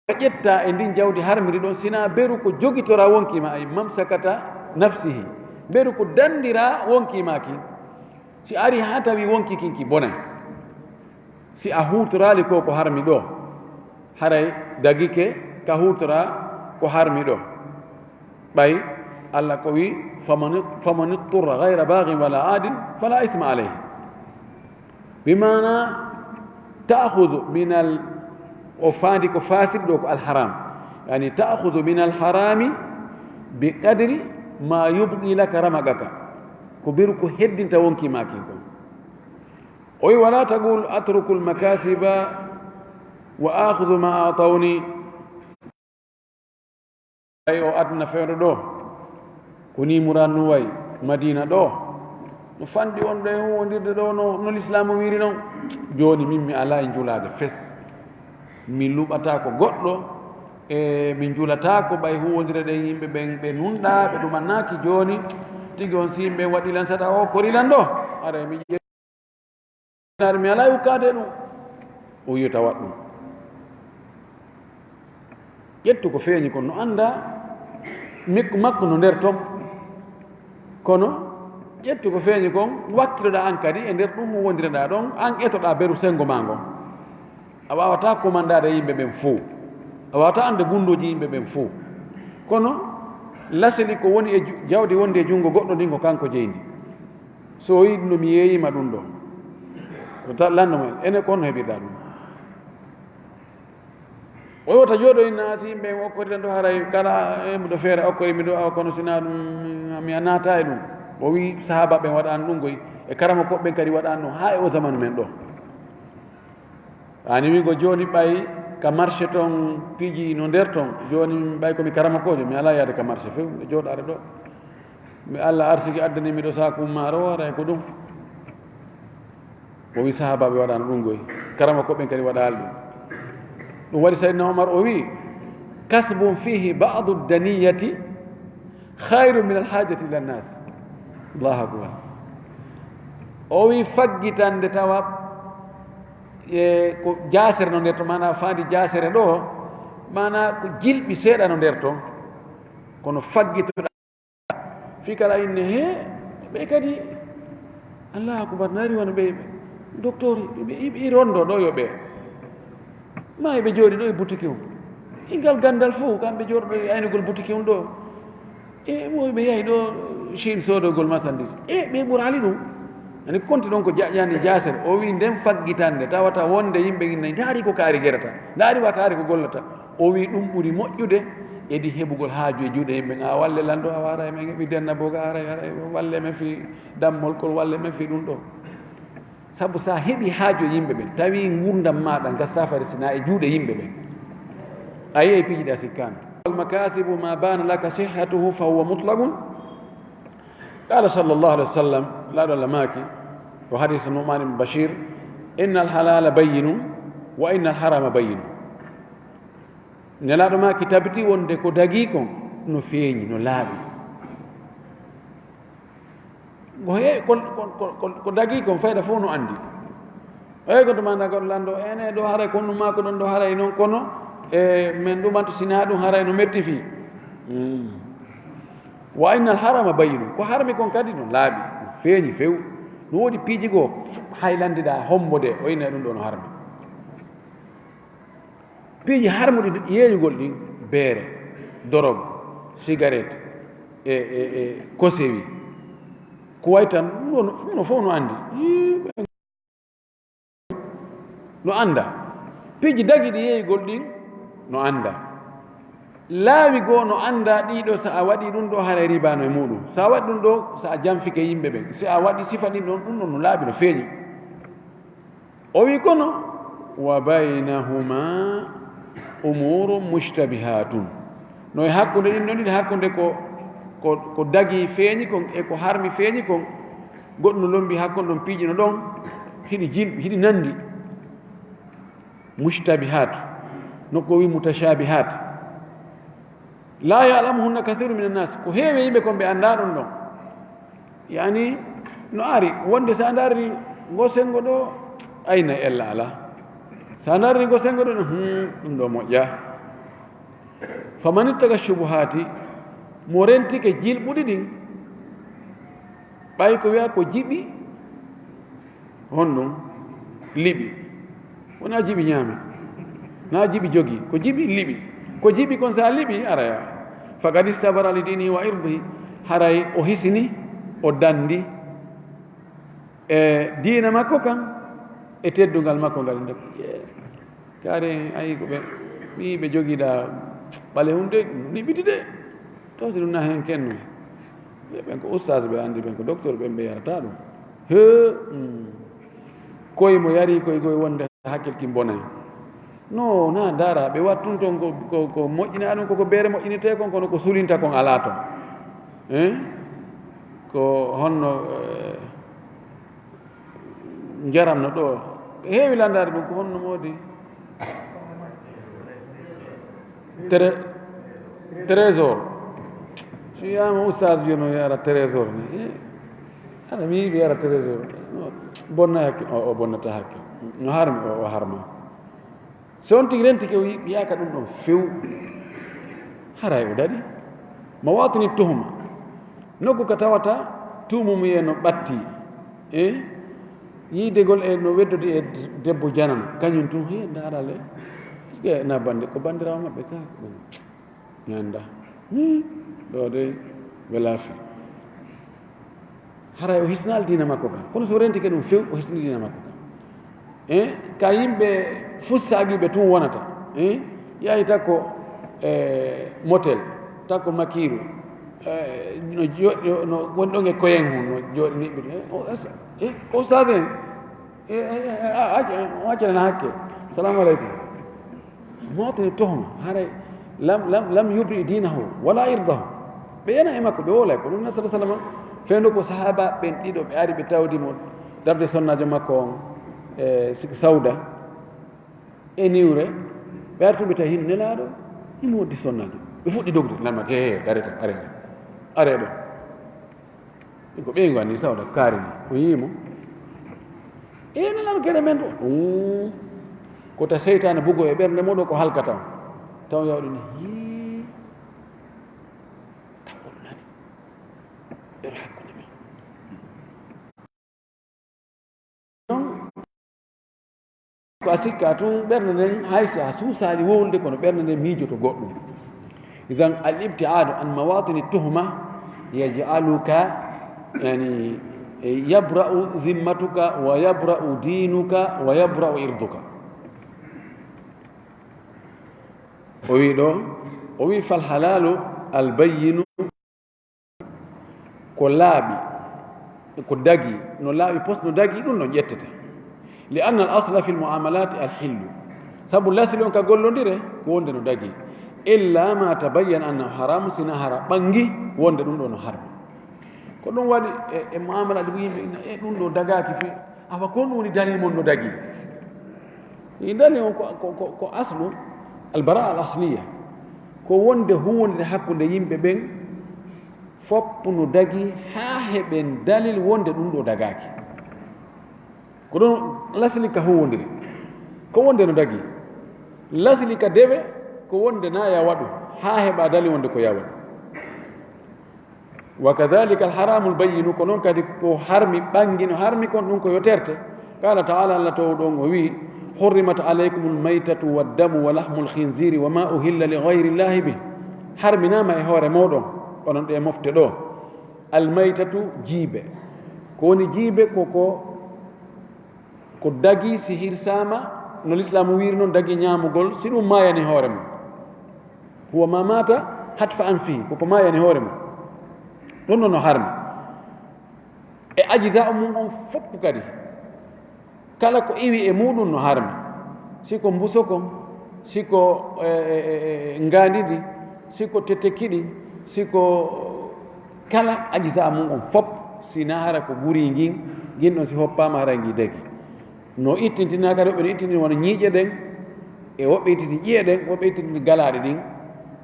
a ƴetta e ndin jawdi harmiri ɗon, sinaa beru ko jogitora wonki ma, ay mamsakata nafsihi. Beru ko dandira wonki ma kin. Si ari haa tawi wonki kin ki bonay, si a huutoraali ko ko harmi ɗo, haray dagike ka huutora ko harmi ɗo. Ɓay Allah ko wi, "Faman, faman itturra ghayra baghin wala adin fala ithma alayhi." Bi maana, ta'khudhu min al, o faandi ko fasid ɗo ko al haram. Yani, ta'khudhu min al harami bi qadri ma yubqi laka ramagaka. Ko beru ko heddinta wonki ma kin kon. O wi, "Wala taqul atruku al makasiba wa akhudhu ma atawni." Ay o aduna fewndo ɗo, ko ni Muran nu way Madina ɗo, no fanɗi on ɗo e huwondirde ɗo no, no Lislaamu wiri non. Jooni min mi alaa e njulaade fes. Mi luɓataa ko goɗɗo, e mi njulataa ko ɓay huwondire ɗen yimɓe ɓen ɓe nunɗaa, ɓe ɗumannaaki. Jooni tigi on si yimɓe waɗi lan sata o kori lan ɗo, ara mi ƴe-, mi alaa e ukkaade ɗum. O wiyo tawa ɗum. Ƴettu ko feeñi kon no annda mikko makko no nder ton. Kono ƴettu ko feeñi kon, wakkiloɗaa an kadi e nder ɗum wondireɗaa ɗon, an etoɗaa beru sengo maa ngon. A waawataa komandaade yimɓe ɓen fow. A waawataa annde gunndooji yimɓe ɓen fow. Kono laseli ko woni e ju-, jawdi wondi e junngo goɗɗo ndin ko kanko jeyndi. So o yiɗi ɗum, mi yeeyiima ɗum ɗo. Ko ta-, lanndo mo en, ene ko honno heɓirɗaa ɗum? O wota jooɗo inna si yimɓe en okkori tan ɗo haray kala, e mo ɗo feere okkori mi ɗo awa kono sina ɗum mi a naata e ɗum. O wi sahaba ɓen waɗano ɗum goy, e karama koɓɓen kadi waɗano ɗum haa e o zamanu men ɗo. Ani wigo jooni ɓay ka marché ton piiji no nder ton, jooni ɓay ko mi karama kojo, mi alaa yaade ka marché few, e jooɗaare ɗo. Mi Allah arsiki addani mi ɗo saaku maaro, haray ko ɗum. O wi sahaabaaɓe waɗano ɗum goy. Karama koɓɓen kadi waɗaali ɗum. Ɗum waɗi Sayyidina Umar o wi, "Kasbun fihi ba'du daniyati khayrun min alhajati ila nnas." Allahu akbar. O wi faggitande tawa e ko jaasere no nder to, maana faandi jaasere ɗo, maana ko jilɓi seeɗa no nder to. Kono faggitoɗa Fii kala inne, he, ɓe kadi, Allahu akbar, nari wano ɓe, ɓe, docteur, ɓe, ɓe, ɓe rondo ɗo yo ɓe. Ma ɓe jooɗi ɗo e boutique on. E ngal gandal fof, kamɓe jooɗo ɗo e aynugol boutique on ɗo. E mo ɓe yahi ɗo Chine soodogol marchandise. E ɓe ɓurali ɗum. Ani konti ɗon ko jaƴƴani jaasere. O wi nden faggitande, tawata wonde yimɓe inne, ndaari ko kaari gerata. Ndaari wa kaari ko gollata. O wi ɗum ɓuri moƴƴude edi heɓugol haaju e juuɗe yimɓe. A walle lanndo a wara e men, mi denna boga ara, ara, walle men fi dammol kol, walle men fi ɗum ɗo. Sabu sa heɓi haaju e yimɓe ɓen, tawi ngurdam maɗa nga safari sina e juuɗe yimɓe ɓen. A yiyay piiji ɗa sikkano. Al makasibu ma bana laka sihhatuhu fa huwa mutlaqun. Qala sallallahu alaihi wasallam, laaɗo Allah maaki, ko hadith Nu'man ibn Bashir, inna al halala bayyinun wa inna al harama bayyinun. Nelaaɗo maaki tabiti wonde ko dagii kon no feeñi, no laaɓi. Ko he-, ko, ko, ko, ko, ko dagii kon fayda fof no anndi. Eyi ko to manda goɗɗo lanndo, ene ɗo haray ko ɗum maa ko ɗon ɗo haray noon kono, e men ɗumanto sinaa ɗum haray no metti fii. Mm. Wa innal harama bayyinun, ko harmi kon kadi no laaɓi, feeñi few. No woodi piiji goo hay lanndiɗaa hombo de, o inna ɗum ɗo no harmi. Piiji harmuɗi yeeyugol ɗin, beere, dorog, sigaret, e, e, e kosewi. Ko way tan, ɗum ɗo no, ɗum ɗo fof no anndi. Yii, ɓe no annda. Piiji dagiɗi yeeyugol ɗin, no annda. Laawi goo no annda ɗiɗo, so a waɗi ɗum ɗo, haray riba no e muɗum. So a waɗi ɗum ɗo, so a janfike yimɓe ɓen. So a waɗi sifa ɗin ɗon, ɗum ɗon no laaɓi, no feeñi. O wi kono, "Wa baynahuma umurun mushtabihatun." No e hakkunde ɗin ɗon ɗiɗi, hakkunde ko, ko, ko dagi feeñi kon e ko harmi feeñi kon, goɗɗum no lombi hakkunde ɗon piiji no ɗon, hiɗi jilɓi, hiɗi nandi. Mushtabihat, no ko wi mutashabihat. La ya'lamuhunna kathiru minan nas, ko heewi yimɓe kon ɓe annda ɗum ɗon. Yani, no ari, wonde sa ndaari ngo sengo ɗo, ayna ella ala. Sa ndaari ngo sengo ɗo, hmm, ɗum ɗo moƴƴa. Faman ittaqa shubuhati, mo rentike jilɓuɗi ɗin, ɓay ko wi'a ko jiɓi, honɗum? Liɓi. Wona jiɓi ñaami. Na jiɓi jogi. Ko jiɓi liɓi. Ko jiɓi kon sa liɓi, araya. Faqad istabara li dinihi wa irdihi, haray o hisini, o dandi e diina makko kan e teddungal makko ngal. Nde kaari en ayi ko ɓe, mi ɓe jogiɗa ɓale hunde niɓɓiti de. Taw si ɗum na hen kenno. Ɓen ko ustaas ɓe andi, ɓen ko docteur ɓen ɓe yarata ɗum. He, mm. Koye mo yari koye koye wonde hakkil kin bonay. No, na dara, ɓe wattun ton ko, ko, ko moƴƴina ɗum, koko beere moƴƴinete kon, kono ko sulinta kon alaa ton. Hein? Ko honno, eh, njaram no ɗo. Ɓe heewi landaade ɗum, ko honno moodi? Tré-, trésor. Si wiyaama ustaas yo no yara trésor ni. Eh, hara mi yiɗi yara trésor. No, bonna hakke, o, o bonnata hakke. No harmi, o, o harma. So on tigi rentike, o yi-, wiyaaka ɗum ɗon few. Haray o daɗi. Mawatini tuhuma. Nokku ka tawata tuumumuye no ɓatti. E yiidegol e no weddodi e debbo janan. Kañum tun, he, ndaarale. Est-ce que na bande, ko bandirawo maɓɓe ka? Ɗum. Mi annda. Hmm. Ɗo de, welaafi. Haray o hisnaali diina makko kan. Kono so rentike ɗum few, o hisni diina makko kan. Eh, ka yimɓe fussaagiɓe tun wonata. Eh, yahi takko, eh, motel, takko makiiru, eh, no jooɗi, no woni ɗon e koyen hun, no jooɗi niɓɓiɗi. Eh, o, eh, ko ustaas en? E, e, e, a, a, a, accana hakke. Salamu aleykum. Mawatini tohma, haray lam, lam, lam yubri dinahu wala irdahu. Ɓe yana e makko, ɓe wolay ko ɗum. Nabi sallallahu alaihi wasallam, fendo ko sahaba ɓen ɗiɗo ɓe ari ɓe tawdi mo darde sonnaajo makko on, e, sik-, Sauda, e niwre, ɓe artuɓe tawi hino Nelaaɗo, himo woddi sonnaajo. Ɓe fuɗɗi dogde, nan ma, he, he, arrêtez, arrêtez. Arrêtez ɗo. Ko ɓeyngu anndi Sauda kaari mo, o yii mo. E, Nelaaɗo kere men ɗo. Ɗum ko ta seytaane bugo e ɓernde mo ɗo ko halkata on. Taw yawɗo ni, hii. Taw on nani. Ɓer hakkunde men. Ɗon ko a sikka tun ɓernde nden, hay si a suusaali wowlude, kono ɓernde nden miijoto goɗɗum. Idan al ibtiadu an mawatini tuhma yaj'aluka, yani, yabra'u zimmatuka wa yabra'u dinuka wa yabra'u irduka. O wi ɗo, o wi fal halalu al bayyinu. Ko laaɓi, ko dagi, no laaɓi pos, no dagi, ɗum ɗon ƴettete. Li anna al asla fil muamalati al hillu. Sabu lasli on ka gollondire, ko wonde no dagi. Illa ma tabayyana annahu haramu, sina hara ɓangi wonde ɗum ɗo no harmi. Ko ɗum waɗi e, e muamala ɗi yimɓe ina, e ɗum ɗo dagaaki fi, awa ko ɗum woni dalil mon no dagi? Ɗi dalil on ko, ko, ko, ko aslu al bara al asliya. Ko wonde huwonde hakkunde yimɓe ɓen, foppu no dagi haa heɓen dalil wonde ɗum ɗo dagaaki. Ko ɗon lasli ka huwwondiri, ko wonde no dagi. Lasli ka dewe, ko wonde na ya waɗu haa heɓa dalil wonde ko ya waɗu. Wa kadhalika al haramul bayyinu, ko non kadi ko harmi ɓangi no harmi kon, ɗum ko yo terte. Qala ta'ala, Allah towɗo on o wi, hurrimat alaykumul maytatu wad damu wa lahmul khinziri wa ma uhilla li ghayri llahi bih. Harminama e hoore moɗon, onon ɗe mofte ɗo. Al maytatu, jiibe. Ko woni jiibe? Ko, ko, ko dagi si hirsama, no lislaamu wiiri non, dagi ñaamugol, si ɗum maayani hoore mum. Huwa ma mata hatfa anfihi, ko ko maayani hoore mum. Ɗum ɗon no harmi. E ajza mum on fof kadi. Kala ko iwi e muɗum no harmi. Si ko mbuso kon, si ko, e, e, e, e, ngaandi ndi, si ko tettekki ɗin, si ko kala ajza mum on fof, si na hara ko ɓuri ngin, ngin ɗon si hoppaama hara ngi dagi. No ittintinaa kadi, woɓɓe no ittintini wano ñiiƴe ɗen, e woɓɓe ittintini ƴi'e ɗen, woɓɓe ittintini galaaɗe ɗin,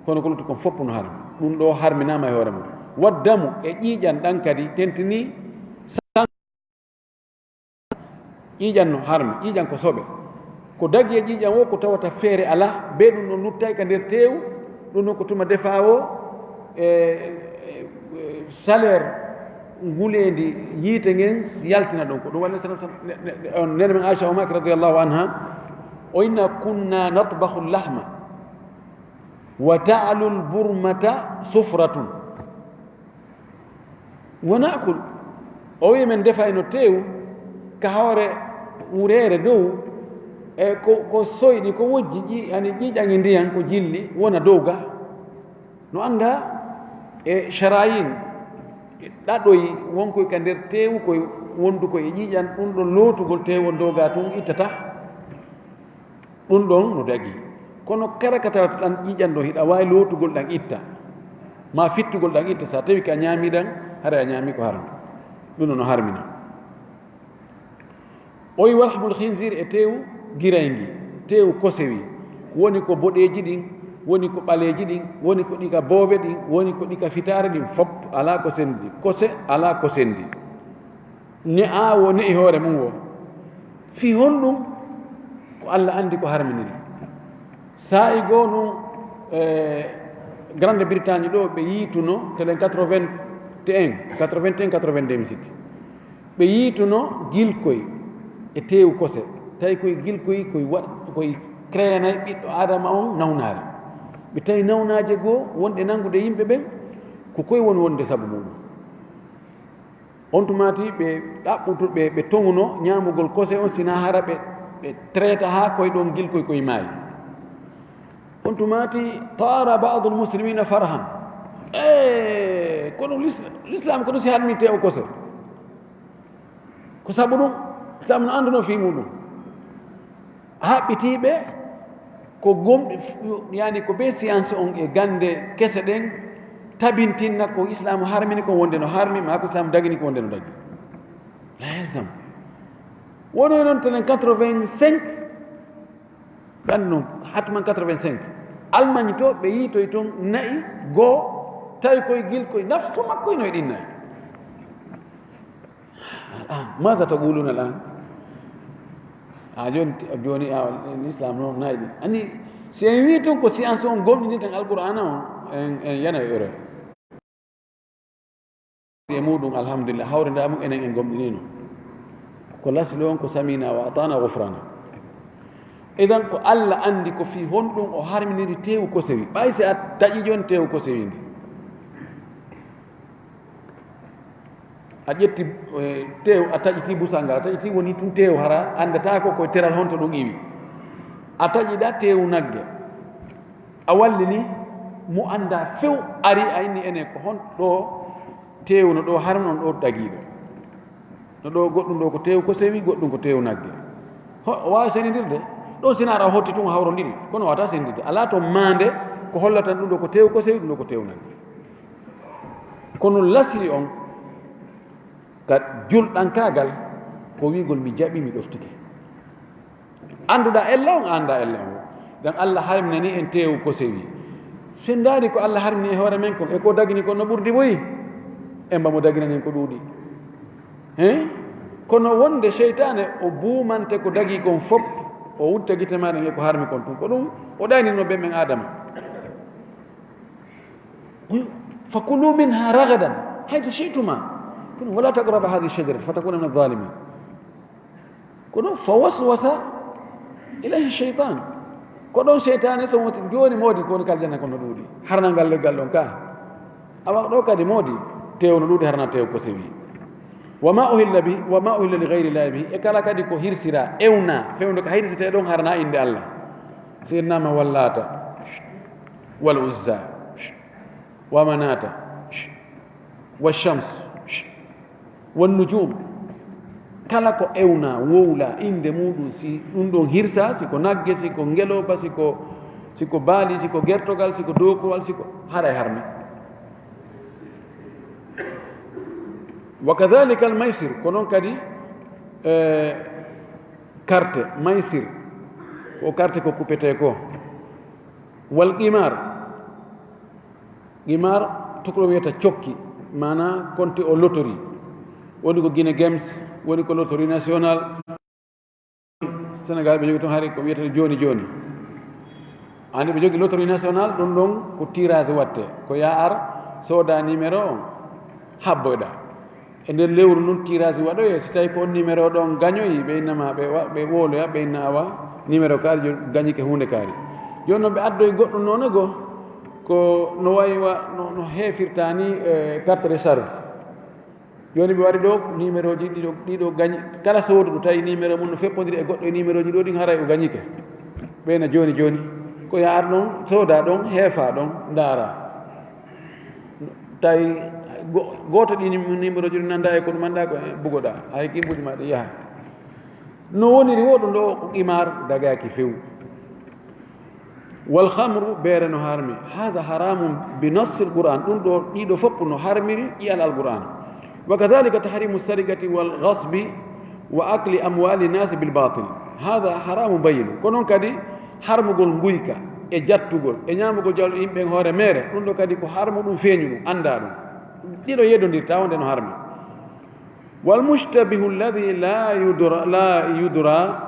kono ko lutti kon fof no harmi. Ɗum ɗo harminaama e hoore mum. Waddamu e ƴiiƴan ɗan kadi tentinii. Ƴiiƴan no harmi, ƴiiƴan ko soɓe. Ko dagi e ƴiiƴan o ko tawata feere alaa, be ɗum ɗon luttay ka nder teewu, ɗum ɗon ko tuma defaa o, e, e, e, salaire nguleendi yiite ngen yaltina ɗum. Ko ɗum waɗi ne, ne, ne, on nene men Aisha o maaki radiyallahu anha, o inna kunna natbahu lahma. Wa ta'lul burmata sufratun. Wa na'kul. O wi'i men defayno teewu ka hoore wureere dow, e ko, ko soyɗi, ko wojji, ƴi-, yani ƴiiƴan e ndiyan ko jilli, wona dow ga. No annda e sharayin, e ɗaɗoy wonkoy ka nder teewu koy wondu koy e ƴiiƴan, ɗum ɗon lootugol teewu on dow ga tun ittata. Ɗum ɗon no dagi. Kono kala ka tawata ɗan ƴiiƴan ɗon hiɗa waawi lootugol ɗan itta, maa fittugol ɗan itta, so a tawi ka ñaami ɗan, haray a ñaami ko haram. Ɗum ɗon no harmina. O wi walhmul khinzir e teewu girayngi, teewu kosewi, woni ko boɗeeji ɗin, woni ko ɓaleeji ɗin, woni ko ɗi ka boobe ɗin, woni ko ɗi ka fitaare ɗin, fop alaa ko sendi, kose alaa ko sendi. Ne'aa wo ne'i hoore mum wo. Fii honɗum? Ko Alla anndi ko harminiri. Saa'i goo nun, eh, Grande Bretagne ɗoo, ɓe yiituno, telen quatre-vingt-un, quatre-vingt-un, quatre-vingt-deux, mi sikki. Ɓe yiituno gilkoy e teewu kose. Tawi koye gilkoy, koye waɗ-, koye créanay ɓiɗɗo Aadama on nawnaare. Ɓe tawi nawnaaje goo wonɗe nanngude yimɓe ɓen, ko koye woni wonde sabu muɗum. On tumaati ɓe ɗaɓɓutu, ɓe, ɓe toŋuno ñaamugol kose on, sina hara ɓe, ɓe traita haa koye ɗon gilkoy koye maayi. On tumaati taara ba'dul muslimina farhan. E, kono lis-, l'islam kono si harmi teewu kose. Ko sabu ɗum, l'islam no annduno fii muɗum. Haɓɓitiiɓe ko gomɗi, yani ko ɓe science on e gannde kese ɗen tabintinna ko Islaamu harmini kon wonde no harmi, maa ko Islaamu dagini ko wonde no dagi. La yalzam. Woni noon tenen quatre-vingt-cinq, ɓen no hatman quatre-vingt-cinq. Allemagne to ɓe yiitoy toon na'i goo, tawi koye gilkoy nafsu makko ino e ɗin na'i. Al'an, maza taquluna al'an? A jooni, jooni a, l'islam noon nayi ɗum. Anni, si en wii tun ko science on gomɗini tan Alqur'aana on, en, en yana e erreur. E muɗum, alhamdulillah, hawre nda mum enen en gomɗinino. Ko lasli on ko samina wa atana ghufrana. Idan ko Allah andi ko fii honɗum o harminiri teewu kosewi. Ɓay si a taƴi jooni teewu kosewi ndi. A ƴetti, eh, teew, a taƴiti busal ngal, a taƴiti woni tun teew, hara anndata ko koye teral honto ɗum iwi. A taƴiɗa teew nagge, a wallini mo annda few, ari a inni ene ko hon ɗo teew no ɗo harmi on ɗo dagiiɗo. No ɗo goɗɗum ɗo ko teew ko sewi, goɗɗum ko teew nagge. Ho, o waawi sendidirde? Ɗon sina ara hotti tun o hawrondiri, kono wata sendidirde. Alaa to maande ko hollata ɗum ɗo ko teew ko sewi, ɗum ɗo ko teew nagge. Kono lasli on ka julɗankaagal ko wi'gol mi jaɓi, mi ɗoftike. Annduɗaa ella on, anndaa ella on. Dan Allah harminani en teewu ko sewi. Sen ndaari ko Allah harmini e hoore men kon, e ko dagini kon no ɓurdi boyi? Emba mo daginanen ko ɗuuɗi. Hein? Kono wonde seytaane o buumante ko dagi kon fop, o wutta gite maaɗen e ko harmi kon tun. Ko ɗum o ɗaynino ɓen men Aadama. فكلوا منها رغدا حيث شئتما ولا تقربا هذه الشجرة فتكونا من الظالمين. Kono فوسوس إليه الشيطان. Ko ɗon seytaane so woni jooni moodi ko woni ka aljanna kono ɗuuɗi. Harna ngal leggal ɗon ka. Awa ɗo kadi moodi teew no ɗuuɗi harna teew ko sewi. وما أهل به، وما أهل لغير الله به. E kala kadi ko hirsira, ewna, fewndo ka hirsite ɗon harna innde Allah. Sirnama wallata. Wal Uzza, wa Manata, wa Shams, wa Nujum. Kala ko ewna, wowla, innde muɗum, si ɗum ɗon hirsa, si ko nagge, si ko ngeloba, si ko, si ko baali, si ko gertogal, si ko dookowal, si ko haray harmi. Wa kadhalika al maysir, ko noon kadi, eh, karte, maysir, ko karte ko kuppetee ko. Wal qimar, qimar, tukuloo wiyata cokki, maana konte o lotori. Woni ko Guinée Games, woni ko lotori national. Sénégal ɓe jogi toon hari ko wiyata jooni jooni. Andi ɓe jogi lotori national, ɗum ɗon ko tirage watte. Ko yaa ar, sooda numéro on, habboyɗa. E nder lewru ndun, tirage waɗoye, si tawi ko on numéro ɗon gañoyi, ɓe innama, ɓe wa-, ɓe wowloya, ɓe inna awa, numéro kaari jo-, gañike huunde kaari. Jooni noon ɓe addoyi goɗɗum noone goo, Ko no wayi wa, no, no heefirta ni, eh, carte recharge. Jooni ɓe wari ɗo numéro ji ɗiɗo, ɗiɗo gañi. Kala sooduɗo tawi numéro mum no feppondiri e goɗɗo e numéro ji ɗo ɗin, haray o gañike. Ɓeyna jooni jooni. Ko yaar ɗon, sooda ɗon, heefa ɗon, ndaara. Tawi go-, gooto ɗi nim-, numéro ji ɗi nanda e ko ɗum anda ko bugoɗa. Hay ki mbuɗi ma ɗi yaha. No woniri wo ɗum ɗo ko qimar dagaki few. Wal khamru, beere no harmi. Hada haramun bi nassil Qur'an. Ɗum ɗo, ɗiɗo fof no harmiri ƴi'al Al Qur'an. Wa kadhalika tahrimu sarikati wal ghasbi wa akli amwali nasi bil batil. Hada haramun bayyin. Ko noon kadi harmugol nguyka e jattugol e ñaamugol jawle yimɓe hoore meere. Ɗum ɗo kadi ko harmu ɗum feeñu ɗum, annda ɗum. Ɗiɗo yeddondirta wonde no harmi. Wal mushtabihu alladhi la yudra, la yudra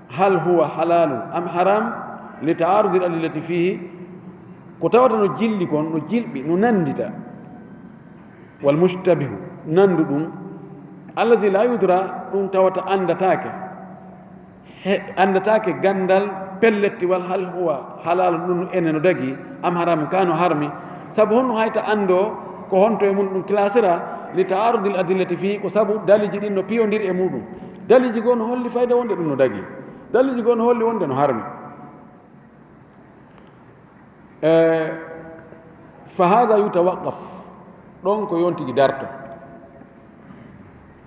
hal huwa halalun am haram li ta'arudi al adillati fihi, ko tawata no jilli kon, no jilɓi, no nandita. Wal mushtabihu, nandu ɗum, alladhi la yudra, ɗum tawata andataake. He, anndataake ganndal pellettiwal, hal huwa halal, ɗum ene no dagi, am haram, ka no harmi. Sabu honno hayta anndo ko honto e mum ɗum clasira, li ta'arudil adillati fii, ko sabu daliji ɗin no piyondiri e muɗum. Daliji goo no holli fayda wonde ɗum no dagi. Daliji goo no holli wonde no harmi. E, fa hada yutawaqqaf, ɗon ko yon tigi darto.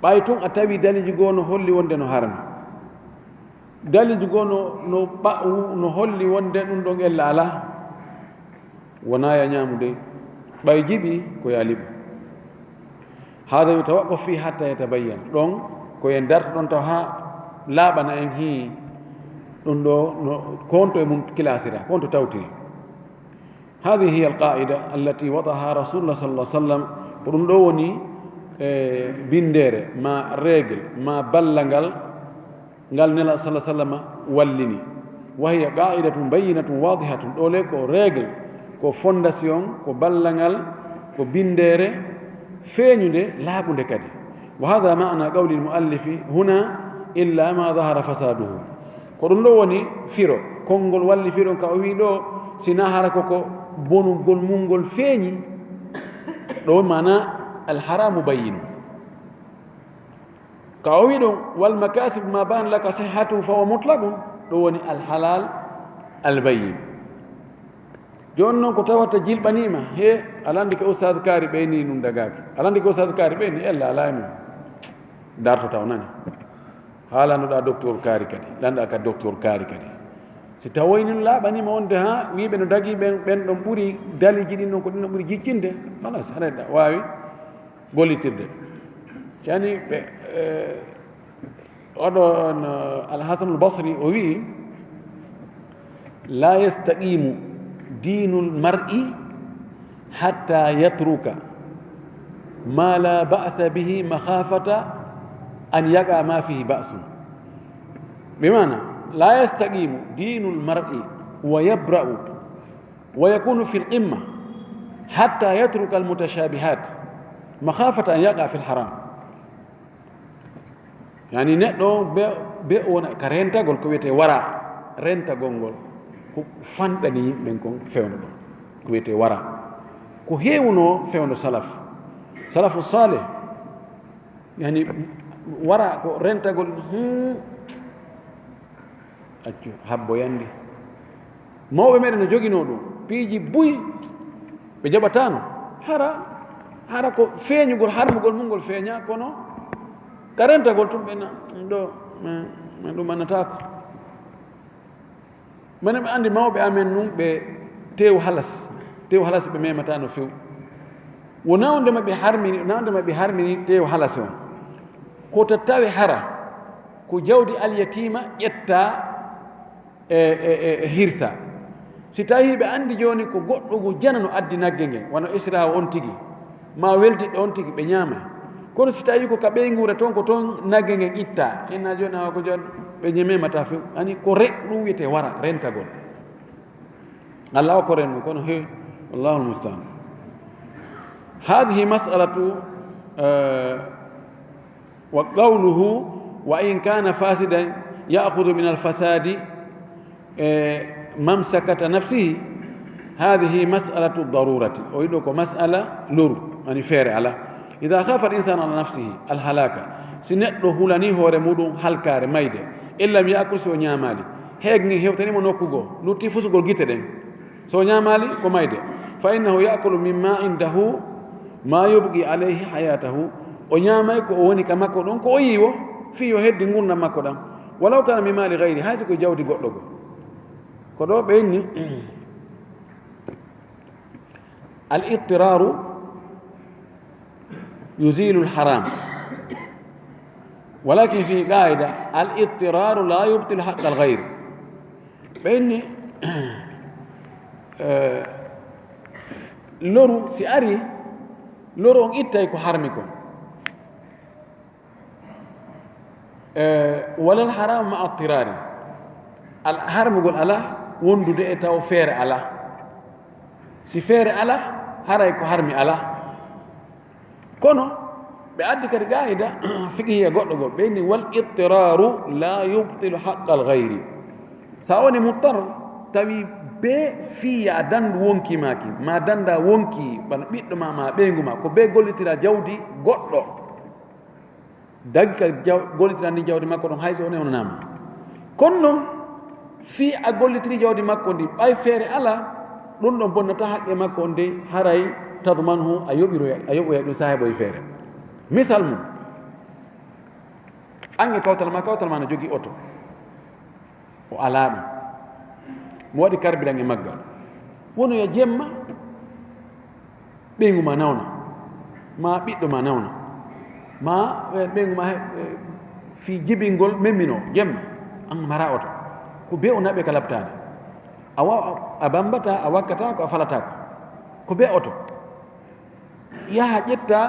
Ɓay tun a tawi daliji goo no holli wonde no harmi. Daliji goo no, no ɓa-, no holli wonde ɗum ɗon ella alaa. Wonaa ya ñaamu dey. Ɓay jiɓi ko ya liɓu. Hada yutawaqqaf fii hatta yatabayyan. Ɗon ko en darto ɗon taw haa laaɓana en hii ɗum ɗo no, ko honto e mum kilasira, ko honto tawtiri. Hadihi hiya alqaida allati wadaaha rasulullah sallallahu alaihi wasallam. Ko ɗum ɗo woni, e, bindeere, ma règle, ma ballangal, ngal Nela sallallahu alaihi wasallam wallini. Wa hiya qaidatun bayyinatun wadihatun. Ɗo le ko règle, ko fondation, ko ballangal, ko bindeere feeñunde, laaɓunde kadi. Wa hada maana qawli almuallifi huna, illa ma dahara fasaduhu. Ko ɗum ɗo woni firo, konngol walli firon ka o wi ɗo, sina hara ko ko bonugol mum ngol feeñi, ɗo woni maana alharamu bayyin. Ka o wi ɗum, wal makasib ma ban laka sihhatu fa huwa mutlaqun, ɗo woni alhalal albayyin. Jooni noon ko tawata jilɓaniima, he, alandi ko ustad kaari ɓeyni ɗum dagaaki. Alandi ko ustad kaari ɓeyni, ella alaa e mum. Darto taw nani. Haalanoɗaa docteur kaari kadi, lanɗaa ka docteur kaari kadi. Si tawoyni no laaɓaniima wonde haa wiiɓe no dagii ɓen, ɓen ɗon ɓuri daliji ɗin ɗon ko ɗin ɗon ɓuri jiccinde, halas, haɗa ɗa waawi gollitirde. Cani ɓe, eh, oɗon, eh, Al Hasan Al Basri o wi'i, "La yastaqimu dinul mar'i hatta yatruka ma la ba'sa bihi makhafata an yaqa ma fihi ba'sun." Bi maana, la yastaqimu dinul mar'i wa yabra'u wa yakunu fil qimma hatta yatruka al mutashabihat makhafata an yaqa fil haram. Yani neɗɗo be, be o wona ka rentagol ko wiyetee wara, rentagol ngol ko fanɗani yimɓe ɓen kon fewndo ɗon, ko wiyetee wara. Ko heewuno fewndo salaf, salafu salih, yani wara ko rentagol, hmm, accu habbo yandi. Mawɓe meɗen no joginoo ɗum, piiji buy ɓe jaɓataano. Hara, hara ko feeñugol, harmugol mum ngol feeña, kono ka rentagol tun ɓe na, ɗo, min, min ɗum annataako. Minen ɓe anndi mawɓe amen nun ɓe teew halas, teew halas ɓe memataano few. Wonaa wonde ma ɓe harmini, wonaa wonde ma ɓe harmini teew halas on. Ko to tawi hara, ko jawdi alyatiima ƴetta e, e, e, e hirsa. Si tawii ɓe anndi jooni ko goɗɗo ngu jana no addi nagge ngen, wano Israa on tigi, maa weldiɗɗo on tigi, ɓe ñaamay. Kono si tawii ko ka ɓeynguure toon, ko toon nagge ngen ittaa, inna jooni awa ko jooni ɓe ñememataa few. Ani ko re-, ɗum wiyetee wara, rentagol. Allah o ko rennu, kono he, wallahul mustaan. Haadihi mas'alatu, eh, Wa qawluhu, "Wa in kana fasidan ya'khudhu min al-fasadi, eh, mamsakata nafsihi." Hadihi masalatu darurati, o yiɗo ko masala loru, ani feere ala. Ida khafa al insanu ala nafsihi al halaka, si neɗɗo hulani hoore muɗum halkaare, mayde, in lam yakul, si o ñaamaali, heegni hewtanimo nokku goo, lutti fusugol gite ɗen, so o ñaamaali ko mayde, fa innahu yakulu mimma indahu ma yubqi alayhi hayatahu, o ñaamay ko o woni ka makko ɗon ko o yiwo, fii yo heddi ngurndan makko ɗan, walaw kana min mali gayri, hay so ko jawdi goɗɗo goo. Ko ɗo ɓe inni al ittiraru yuzilu al haram, walakin fi qaida al ittiraru la yubtilu haqqa al gayri. Ɓe inni eh, loru si ari, loru on ittay ko harmi kon. Eh, walal haramu ma attirari. Al harmugol ala wondude e taw feere ala. Si feere ala, haray ko harmi ala. Kono ɓe addi kadi qaida fiqhiya goɗɗo goo, ɓe ni wal ittiraru la yubtilu haqqal gayri. Sa woni muttar, tawi be fiya dandu wonki maki, ma danda wonki bana ɓiɗɗo ma, ma ɓeyngu ma, ko be gollitira jawdi goɗɗo. Daggi ka jaw-, gollitirani jawdi makko ɗon, hay so o newnanaama. Kono noon, fii a gollitiri jawdi makko ndi, ɓay feere alaa, ɗum ɗon bonnataa haqqe makko on de, haray tadmanhu, a yoɓiroya, a yoɓoya ɗum saahiboye feere. Misal mum, an e kawtal ma, kawtal ma no jogii oto. O alaa ɗum. Mo waɗi karbiran e maggal. Wonoya jemma, ɓeyngu ma nawna, ma ɓiɗɗo ma nawna, ma, eh, ɓeyngu ma he-, eh, fii jibingol memminoo jemma, an mara oto. Ko bee o naɓe ka labtaade. A wa-, a bambata, a wakkata ko, a falata ko. Ko bee oto. Yaha ƴetta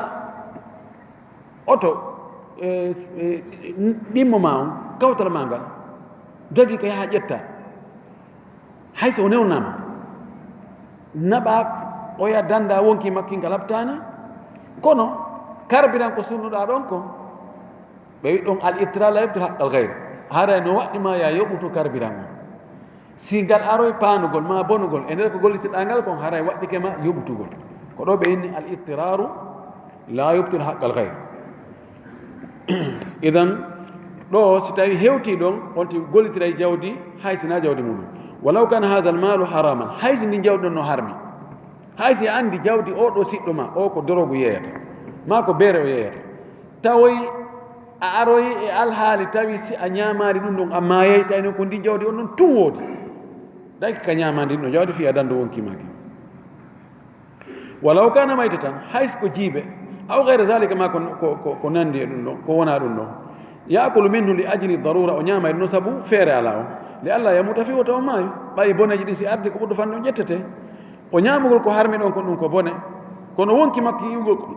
oto, eh, eh, ɗimmo ma on, kawtal ma ngal, dagi ka yaha ƴetta. Hay so o newnaama, naɓa oya danda wonki makki ngal labtaani, kono karbiran ko sunnuɗaa ɗon kon, ɓe wi ɗon al ittira la yubtil haqqal gayr. Haray no waɗɗi ma ya yoɓutu karbiran on. Si ngal aroy paanugol ma bonugol e nder ko gollitirɗaa ngal kon, haray waɗɗike ma yoɓutugol. Ko ɗo ɓe inni al ittiraru la yubtil haqqal gayr. Idan, ɗo si tawi hewti ɗon, on ti gollitiray jawdi, hay si na jawdi mum. Walaw kana hadha al malu haraman, hay si ndi jawdi ɗon no harmi. Hay si a andi jawdi o ɗo siɗɗo ma, o ko dorogu yeeyata, ma ko beere o yeeyata. Tawoy a aroy e alhaali tawi si a ñaamaali ɗum ɗon, a maayay, tawi noon ko ndi jawdi on ɗon tun woodi. Ɗay ka ñaamaandi ɗum ɗon jawdi fii a dandu wonki maaki. Walaw kana maytatan, hay si ko jiibe, aw gayra zalika, ma ko, ko, ko, ko nandi e ɗum ɗon, ko wona ɗum ɗon. Yaakulu minhu li ajli darura, o ñaama e ɗum sabu feere alaa on. Li alla yamuta, fii wota o maayu. Ɓay boneeji ɗin si ardi ko ɓurɗo fanɗe on ƴettete. O ñaamugol ko harmi ɗon ko ɗum ko bone. Kono wonki makko yi'ugol ko,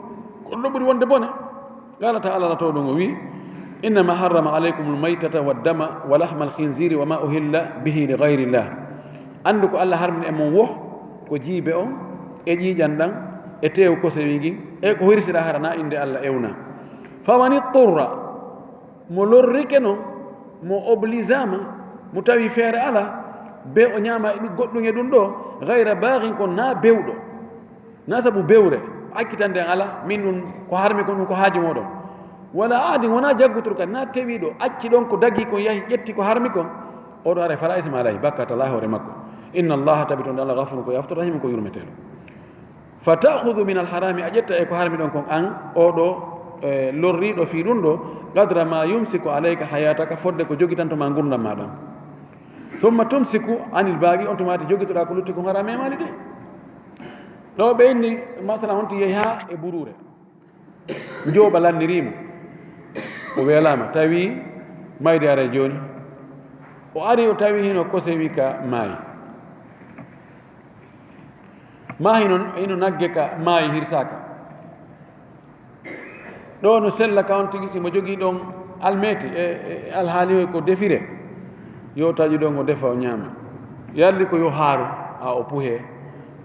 ko ɗum ɓuri wonde bone. Qala ta'ala, Lato ɗum o wi, innama harrama alaykumul maytata waddama wa lahmal khinziri wa ma uhilla bihi li ghayrillah. Andu ko Allah harmini e mon wo, ko jiibe on, e ƴiiƴan ɗan, e teewu kosewi ngin, e ko hirsira harana inde Allah ewna. Faman itturra, mo lorrike non, mo obligama, mo tawi feere ala, be o ñaama e ɗum goɗɗum e ɗum ɗo, ghayra baghin, kon na bewɗo. Na sabu bewre, accitande en ala, min ɗum ko harmi kon, ɗum ko haaju moɗon. Wala aadin, wona jaggutur kadi, na tewiɗo, acci ɗon ko dagi kon, yahi ƴetti ko harmi kon. Oɗo ara fala isma alayhi, bakkat ala hoore makko. Inna Allaha, tabitonde Allah, ghafurun, ko yaftorto, rahimun, ko yurmeteɗo. Fa ta'khudhu min al harami, a ƴetta e ko harmi ɗon kon an, oɗo, eh, lorriɗo fii ɗum ɗo, qadra ma yumsiku alayka hayataka, fodde ko jogitanto ma ngurndan ma ɗan. Thumma tumsiku anil baqi, on tumaati jogitoɗa ko lutti kon hara memali de. Ɗo ɓe inni, masala, on ti yehi haa e buruure. Njooɓa lanniriimo. O weelaama, tawi mayde aray jooni. O ari, o tawi hino kosewi ka maayi. Ma hino, hino nagge ka maayi hirsaaka. Ɗo no sella ka on tigi, si mo jogii ɗon almeeti e, e alhaali o ko defire, yo taƴu ɗon o defa o ñaama. Yalli ko yo haaru, haa o puhe,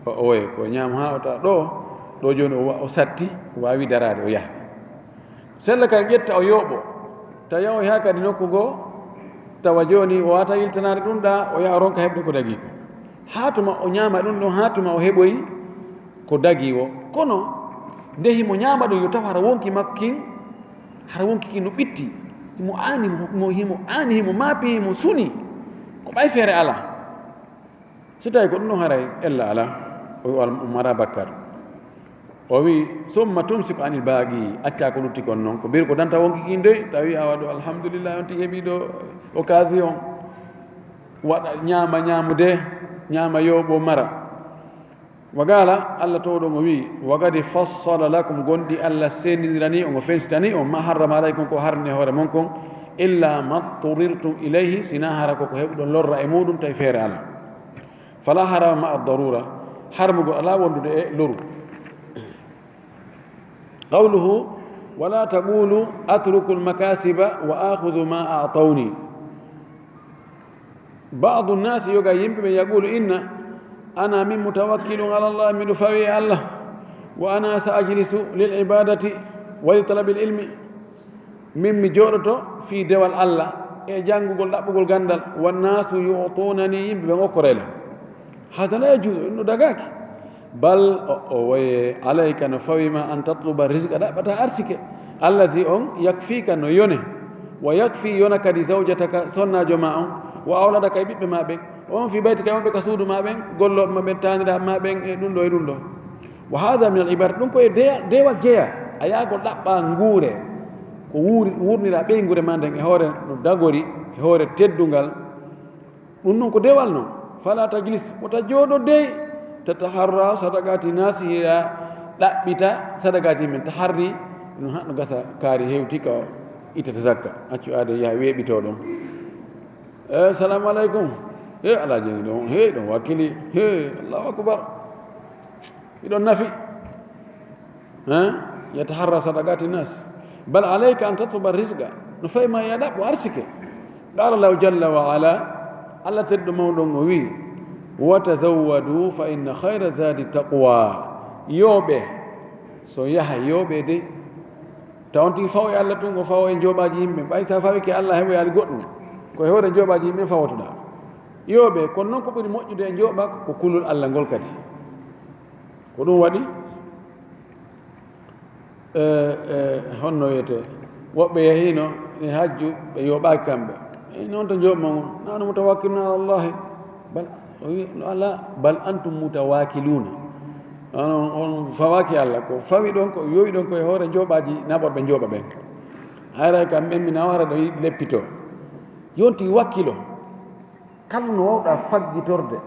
o, o woye ko ñaama haa o tawa ɗo, ɗo jooni o wa-, o satti, o waawi daraade, o yaha. Sella kadi ƴetta o yooɓo, tawi o yaha kadi nokku goo, tawa jooni o waata yiltanaade ɗum ɗa, o yaha o ronka heɓde ko dagii ko. Haa tuma o ñaama ɗum ɗon, haa tuma o heɓoyi ko dagi o. Kono nde himo ñaama ɗum, yo taw hara wonki makko kin, hara wonki kin no ɓitti. Himo aani, himo, himo aani, himo maapi, himo suni. Ko ɓay feere alaa. So tawi ko ɗum ɗon haray ella alaa, o wi o mara bakkar. O wi, "Summa tumsiku anil baaqi," accaa ko lutti kon non. Ko mbir ko danta wonki kin dey, tawi awa ɗo, alhamdulillah, on tigi heɓi ɗo occasion. Waɗa, ñaama, ñaamude, ñaama, yooɓo, mara. Wa qaala, Allah towɗo on o wi, "Wa qad fassala lakum," gonɗi Allah sendindirani on, o fensitani on, "ma harrama alaykum," ko harni hoore mon kon, "illa ma turirtum ilayhi," sina hara ko ko heɓuɗon lorra e muɗum, tawi feere alaa. Fala harama ma ad-darura, harmugol alaa wondude e loru. Qawluhu, "Wala taqulu atruku al-makasiba wa akhudhu ma a'tawni." Ba'du nnaasi, yoga yimɓe ɓe, yaqulu, inna, "Ana min mutawakkilun ala Allah," miɗo fawi e Allah. "Wa ana sa ajlisu lil ibadati wa li talabil ilmi." Min mi jooɗoto fii dewal Allah e janngugol, ɗaɓɓugol ganndal. "Wannaasu yu'tuunani," yimɓe ɓen okkorayla. Hada la yajuuzu, ɗum no dagaaki. Bal, o, o waye, alayka, no fawi ma, an tatluba rizqa, ɗaɓɓata arsike. Alladi on, yakfiika, no yone. Wa yakfi, yona kadi zawjataka, sonnaajo ma on. Wa awladaka, e ɓiɓɓe ma ɓen. On fi baytika, wonɓe ka suudu ma ɓen, gollooɓe ma ɓen, taaniraaɓe ma ɓen, e ɗum ɗo, e ɗum ɗo. Wa hada min al ibadat, ɗum ko e deya-, dewal jeya. A yaagol ɗaɓɓa nguure, ko wuuri, wuurnira ɓeynguure ma nden e hoore no dagori, e hoore teddungal. Ɗum non ko dewal non. Fala tajlis, wota jooɗo dey, tataharra sadaqati nasi, hiɗa ɗaɓɓita sadaqati men, taharri, ɗum haɗno gasa kaari hewti ka ittata zakka. Accu aade yaha weeɓito ɗon. Eh, salamu aleykum. He, Alaaji ni ɗon, he, ɗon wakkili. He, Allahu akbar. Hiɗon nafi. Eh? Yataharra sadaqati nas. Bal alayka an tatluba rizqa. No fayi ma ya ɗaɓɓo arsike. Qala Allahu jalla wa ala, Allah tedduɗo mawɗo on o wi, "Wa tazawwadu fa inna khayra zadi taqwa." Yooɓe, so yaha yooɓe de. Taw on tigi fawo e Allah tun, o fawo e njooɓaaji yimɓe. Ɓay sa fawike Allah, heɓoyaali goɗɗum. Ko e hoore njooɓaaji yimɓe fawotoɗaa. Yooɓe, kono non ko ɓuri moƴƴude e njooɓa ko kulol Allah ngol kadi. Ko ɗum waɗi, e, e, honno wiyetee, woɓɓe yahiino e hajju, ɓe yooɓaaki kamɓe. E, non to njooɓ mon, nanu mutawakkiluna ala Allahi. Bal, o wi, no ala, bal antum mutawakiluna. On, on fawaaki Allah, ko fawi ɗon, ko yowi ɗon, ko e hoore njooɓaaji naɓorɓe njooɓa ɓen. Hayray kam, ɓen mi nawara ɗo yiɗi leppito. Yonti wakkilo. Kala no waawɗaa faggitorde,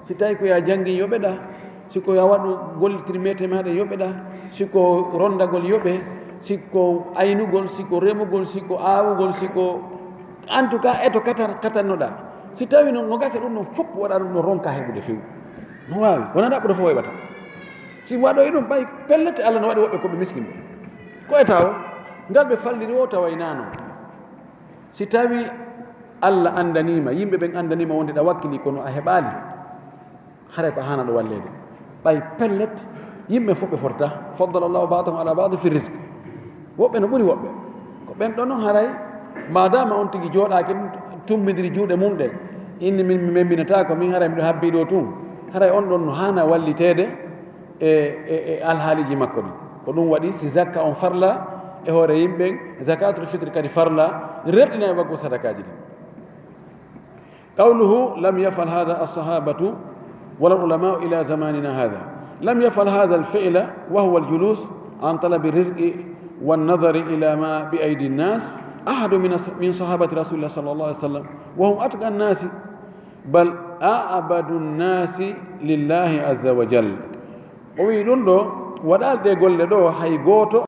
si tawii ko yo a janngin yoɓeɗaa, si ko yo a waɗu gollitir meete maaɗa yoɓeɗaa, si ko ronndagol yoɓee, si ko aynugol, si ko remugol, si ko aawugol, si ko, en tout cas, eto katar-, katannoɗaa. Si tawii noon no gasa ɗum ɗon fof waɗa ɗum ɗon ronka heɓude few. No waawi, wonaa ɗaɓɓude fof heɓata. Si waɗoyi ɗum ɓay pellet, Allah no waɗi woɓɓe ko ɓe miskin ɓe. Ko e tawo, ngal ɓe falliri o tawaynaano. Si tawii Allah anndaniima, yimɓe ɓen anndaniima wonde ɗa wakkili kono a heɓaali, haray ko haana ɗo walleede. Ɓay pellet, yimɓe fof ɓe fota. Faddala Allahu ba'dahum ala ba'd fi rizq. Woɓɓe no ɓuri woɓɓe. Ko ɓen ɗon non haray, maadaama on tigi jooɗaaki, tumbindiri juuɗe mum ɗen, inni min mi memminataako, min haray miɗo habbii ɗo tun. Haray on ɗon no haana walliteede e, e, e alhaaliiji makko ɗin. Ko ɗum waɗi si zakka on farla e hoore yimɓe, zakatul fitri kadi farla, rerɗina e waggu sadakaaji ɗin. Qawluhu, lam yafal hadha as-sahabatu wala al-ulama'u ila zamanina hadha. Lam yafal hadha al-fi'la wa huwa al-julus an talabi rizqi wan nadhari ila ma bi aydi an-nas ahadu min as-, min sahabati Rasulillah sallallahu alaihi wasallam wa hum atqa an-nasi bal a'badu an-nasi lillahi azza wa jalla. O wi ɗum ɗo, waɗaali ɗe golle ɗo hay gooto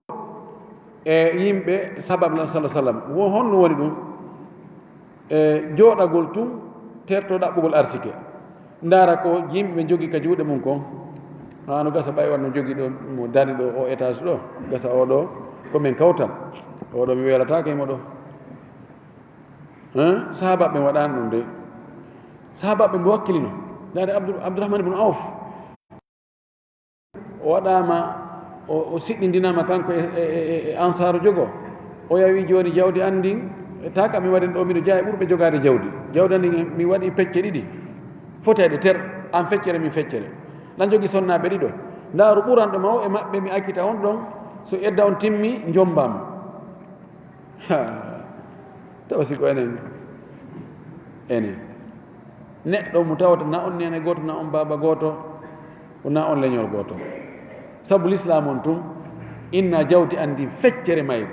e yimɓe sahaaba sallallahu alaihi wasallam. Wo honno woni ɗum? E jooɗagol tun, terto ɗaɓɓugol arsike. Ndaara ko yimɓe ɓe jogi ka juuɗe mum kon. Haa no gasa ɓay on no jogi ɗo, mo dari ɗo, o étage ɗo, gasa o ɗo, ko min kawtal. O ɗo mi weelataake mo ɗo. Hein? Sahaaba ɓe waɗaani ɗum de. Sahaaba ɓe mo wakkilino. Ndaari Abdu-, Abdurrahman ibn Auf. O waɗaama, o, o siɗɗindinaama kanko e, e, e, e Ansaaru jogo. O yawi jooni jawdi an ndin, e taaka mi waɗi ɗo, miɗo jeyaa e ɓurɓe jogaade jawdi. Jawdi an ndin mi waɗi pecce ɗiɗi. Foteede ter, aan feccere, min feccere. Nan jogi sonnaaɓe ɗiɗo. Ndaaru ɓuranɗo ma o e maɓɓe, mi accita on ɗon. So edda on timmi, njombaama. Ha. Tawa si ko enen, enen. Neɗɗo mo tawata na on neene gooto, na on baaba gooto, na on leñol gooto. Sabu lislaam on tun, inna jawdi an ndin feccere mayri.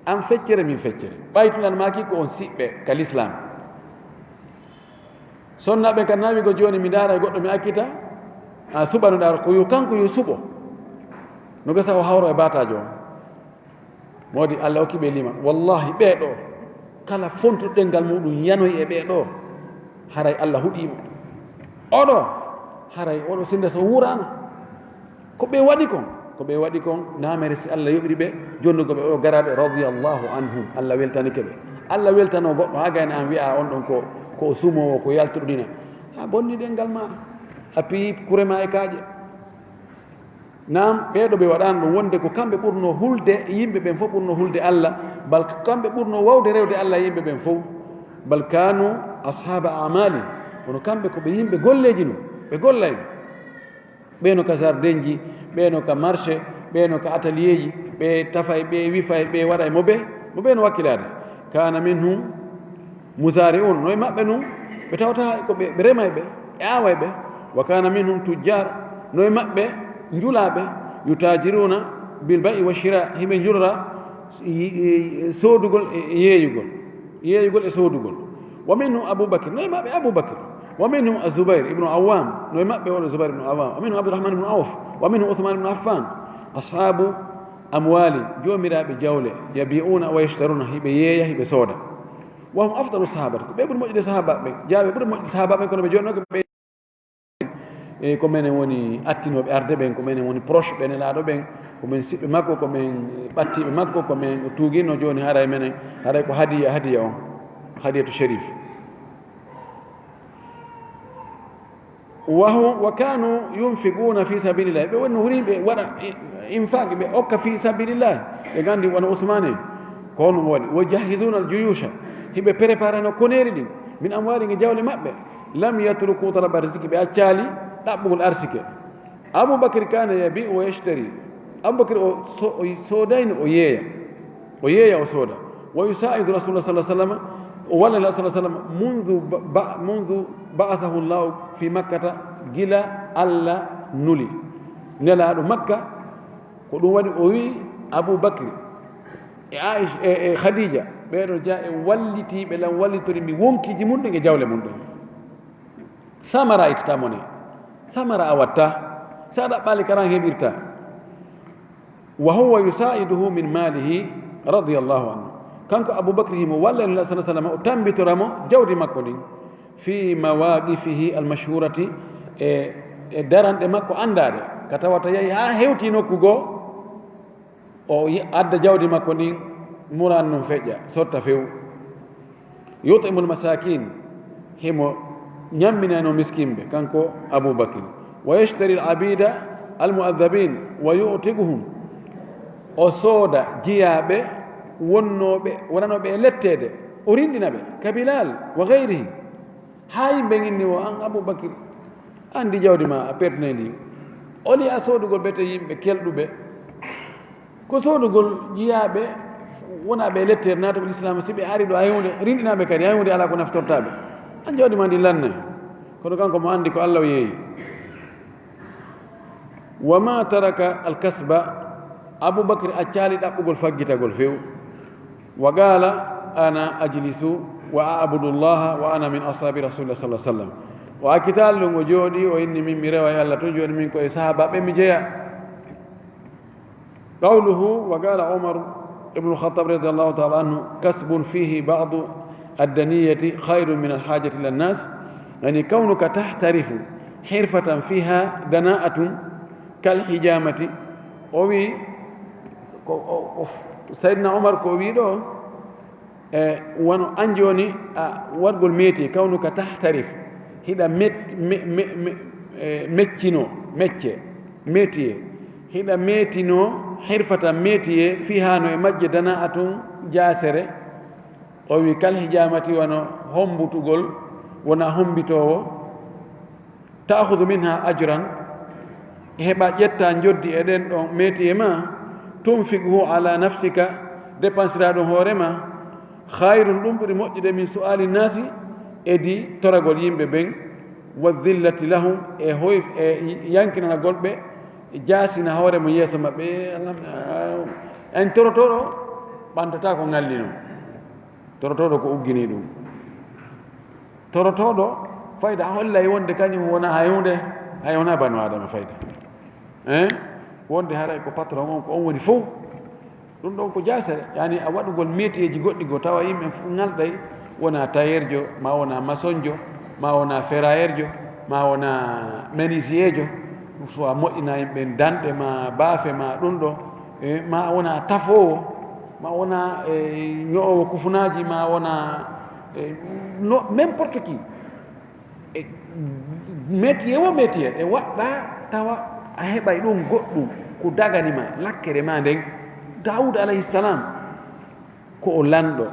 An feccere, min feccere. Ɓaytunan maaki ko on siɓɓe ka lislaam. Sonnaaɓe ka naawi go jooni, mi ndaara e goɗɗo, mi accita. A suɓano ndaara ko yo kanko yo suɓo. No gasa o hawro e baataajo on. Moodi Allah okki ɓe liman. Wallahi, ɓee ɗoo, kala fontuɗo ɗenngal muɗum yanoyi e ɓee ɗoo, haray Allah huɗii mo. Oɗo, haray oɗo sinda so wuuraano. Ko ɓe waɗi kon, ko ɓe waɗi kon, naamere si Allah yoɓiri ɓe, jonnugo ɓe o garaade, radiyallahu anhum, Allah weltanike ɓe. Allah weltano goɗɗo, haa gayna an wi'a on ɗon ko, ko o sumoowo, ko yaltuɗo dina. A bonni ɗenngal ma, a piyi kure ma e kaaƴe. Naam, ɓee ɗoo ɓe waɗaano ɗum wonde ko kamɓe ɓurnoo hulde, yimɓe ɓen fof ɓurnoo hulde Allah, bal ko kamɓe ɓurnoo wawde rewde Allah e yimɓe ɓen fof. Bal kanu ashaba amali, kono kamɓe ko ɓe yimɓe golleeji no, ɓe gollay. Ɓee no ka jardinji, ɓee no ka marché, ɓee no ka ataliyéji, ɓe tafay, ɓe wifay, ɓe waɗay mo ɓe, mo ɓee no wakkilaade. Kana minhum muzari'un, no e maɓɓe nun, ɓe tawata ko ɓe, ɓe remay ɓe, ɓe aaway ɓe. Wa kana minhum tujjar, no e maɓɓe njulaaɓe, yutajiruna bil bay'i wa shira, hiɓe njulora, i-, i-, soodugol e, e yeeyugol, yeeyugol e soodugol. Wa minhum Abu Bakr, no e maɓɓe Abu Bakr. Wa minhum Azubair ibnu Awwam, no e maɓɓe woni Zubair ibnu Awwam. Wa minhum Abdurrahman ibnu Auf, wa minhum Uthman ibnu Affan. Ashabu amwali, joomiraaɓe jawle, yabi'una wa yashtaruna, hiɓe yeeya, hiɓe sooda. Wa hum afdalu sahabati, ko ɓe ɓuri moƴƴude sahaaba ɓen, jaaɓe ɓuri moƴƴude sahaaba ɓen, kono ɓe jooɗino ko ɓe, e ko menen woni attinooɓe arde ɓen, ko menen woni proche ɓe Nelaaɗo ɓen, ko men siɓɓe makko, ko men ɓattiiɓe makko, ko men o tuuginno. Jooni haray menen, haray ko hadiya, hadiya on, hadiyatu sharif. Wa hu-, wa kanu yunfiquna fi sabilillah. Ɓe wonno woni ɓe waɗa i-, infaq, ɓe okka fi sabilillah. Ɓe gandi wano Usmane. Ko honɗum waɗi? Wa yujahhizuna al-juyusha. Hiɓe préparano koneeri ɗin. Min amwalihim, e jawle maɓɓe. Lam yatruku talaba rizqi. Ɓe accaali ɗaɓɓugol arsike. Abu Bakr kana yabi'u wa yashtari. Abu Bakr o so-, o soodayno, o yeeya. O yeeya, o sooda. Wa yusa'idu Rasulullah sallallahu alaihi wasallam. O walla Nela sallallahu alaihi wasallam. Mundu ba-, ba-, mundu ba'athahu Allahu fi Makkata, gila Allah nuli Nelaaɗo Makka, ko ɗum waɗi o wi'i Abu Bakr e Aisha, e, e Khadija, ɓee ɗoo jaa e wallitiiɓe lan, wallitori mi wonkiiji mun ɗin e jawle mun ɗen. Samara a ittataa mone. Samara a wattaa. Si a ɗaɓɓaali karan heɓirtaa. Wa huwa yusa'iduhu min malihi radiyallahu anhu. Kanko Abu Bakr himo walla Nela sallallahu alaihi wasallam, o tambitora mo jawdi makko ndin. Fi mawaqifihi al-mashhurati, e, e daranɗe makko anndaaɗe. Ka tawata yahi haa hewti nokku goo, o yi-, adda jawdi makko ndin, muran nun feƴƴa, sotta few. Yut'imul masakin, himo ñamminayno miskinɓe, kanko Abu Bakr. Wa yashtari al-abida al-mu'adhdhabin wa yu'tiquhum. O sooda jiyaaɓe wonnooɓe, wonanooɓe e letteede, o rinɗina ɓe, ka Bilal wa ghayrihi. Haa yimɓe inni o, an Abu Bakr, anndi jawdi ma a pertinay ndi. Oli a soodugol bete yimɓe kelɗuɓe. Ko soodugol jiyaaɓe wonaaɓe e letteere, naatugol Islaam, si ɓe ari ɗo, hay huunde rinɗinaaɓe kadi, hay huunde alaa ko naftortaaɓe. An jawdi ma ndi lannay. Kono kanko mo anndi ko Allah o yeeyi. Wa ma taraka al-kasba, Abu Bakr accaali ɗaɓɓugol faggitagol few. Wa qala, ana ajlisu wa a'budu Allah wa ana min ashabi Rasulillah sallallahu alaihi wasallam. O accitaali ɗum, o jooɗi, o inni, min mi rewa e Allah tun, jooni min ko e sahaabaaɓe mi jeya. Qawluhu, wa qala Umar ibn al-Khattab radiyallahu ta'ala anhu, kasbun fihi ba'du ad-daniyati khayrun min al-hajati ila an-nas. Yani, kawnuka tahtarifu hirfatan fiha dana'atun kal hijamati. O wi, ko, o, o, Sayyidina Umar ko wi ɗo, e, wano an jooni a waɗgol métier, kawnuka tahtarif, hiɗa met-, me-, me-, me-, e, meccino, mecce, métier, hiɗa metino hirfatan métier, fiha no e majje dana'atun jaasere, o wi kal hijamati wano hombutugol, wona hombitoowo, Ta'khudhu minha ajran, heɓa ƴetta njoddi e ɗen ɗon métier ma, tunfiquhu ala nafsika, dépensera ɗum hoore ma, khayrun, ɗum ɓuri moƴƴude, min su'ali nasi, e di toragol yimɓe ɓen, wa dhillati lahum, e hoy, e yankinanagol ɓe, jaasina hoore mum yeeso maɓɓe. En torotooɗo ɓantataa ko ngallinoo. Torotooɗo ko uggini ɗum. Torotooɗo fayda, a hollay wonde kañum wona hay hunde, hay wona banu Adama fayda. Hein? Wonde haray ko patron on, ko on woni fow. Ɗum ɗon ko jaasere, yani a waɗugol métier ji goɗɗi goo, tawa yimɓe fof ŋalɗay, wona tailleur jo, ma wona maçon jo, ma wona ferrailleur jo, ma wona menuisier jo, soit moƴƴina yimɓe danɗe ma, baafe ma, ɗum ɗo, e, ma wona tafoowo, ma wona, e, ño'oowo kufunaaji, ma wona, e, no, n'importe qui. E, métier wo métier, e waɗɗa tawa a heɓay ɗum goɗɗum ko dagani ma lakkere ma nden. Daawuda alayhi salam, ko o lanɗo,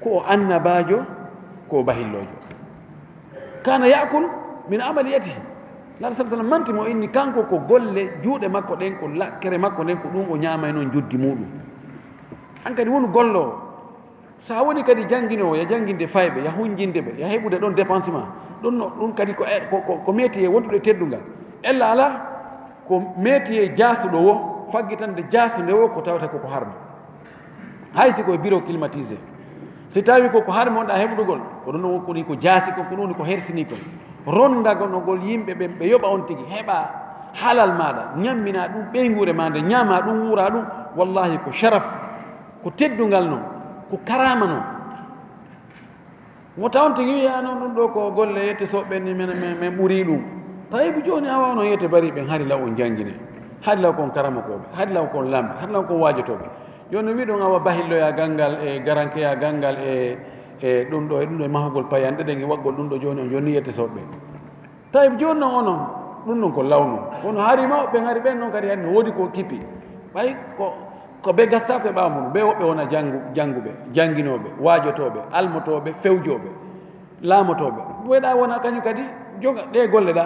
ko o annabaajo, ko o bahilloojo. Kana ya'kul min amali yadihi. Nabi sallallahu alaihi wasallam manti mo inni kanko ko golle juuɗe makko ɗen, ko lakkere makko nden, ko ɗum o ñaamay non juddi muɗum. An kadi wonu golloowo. So a woni kadi jannginoowo, ya jannginde fayɓe, ya hunjinde ɓe, ya heɓude ɗon dépense ma. Ɗum no, ɗum kadi ko, e, ko, ko, ko métier wonduɗo e teddungal. Ella alaa, ko métier jaastuɗo wo, faggitande jaastunde wo, ko tawata ko ko harmi. Hay si ko e bureau climatisé. Si tawi ko ko harmi wonɗa heɓudugol, ko ɗum woni ko jaasi kon, ko ɗum woni ko hersini kon. Rondagonogol yimɓe ɓen, ɓe yoɓa on tigi, heɓa halal maaɗa, ñammina ɗum ɓeynguure ma nde, ñaama ɗum, wuura ɗum, wallahi ko sharaf. Ko teddungal non, ko karaama non. Wota on tigi wiya, "Ah, non, ɗum ɗo ko golle yette soɓɓe ni, men, men, men ɓuri ɗum." Tawi ko jooni awa onon yette bari ɓen, hari law on janngine, hari law kon karamokooɓe, hari law kon lamɓe, hari law kon waajotooɓe. Jooni no wiɗon awa bahilloya ganngal e garankeya ganngal e, e ɗum ɗo, e ɗum ɗo e mahugol payanɗe ɗen e waɗgol ɗum ɗo jooni on jonni yette soɓɓe. Tawi jooni non onon, ɗum non ko lawno. Kono hari mawɓe ɓen, hari ɓen non kadi hari no woodi ko kippi. Ɓay ko, ko ɓe gastaako e ɓaawo mum, ɓe woɓɓe wona janngu-, jannguɓe, jannginooɓe, waajotooɓe, almotooɓe, fewjooɓe, laamotooɓe. Ɓeyɗa wona kañum kadi joga ɗe golle ɗa.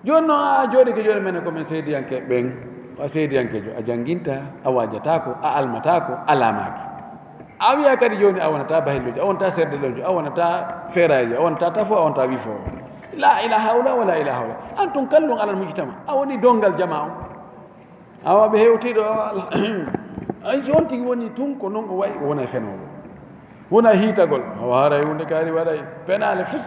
Jooni non a jooɗike jooni menen ko men seediyanke ɓen. A seediyankeejo, a jannginta, a waajataako, a almataako, a laamaaki. A wiya kadi jooni a wonata bahillojo, a wonata serdeloojo, a wonata feerayjo, a wonata tafo, a wonata wifo. La ila hawla wala ila hawla. Antum kallun alal mujtama. A woni dongal jama on. Awa ɓe hewti ɗo, awa ala. Ay, so on tigi woni tun ko non o wayi, o wona fenoowo. Wona hiitagol. Awa haray hunde kaari waɗay penaale fus.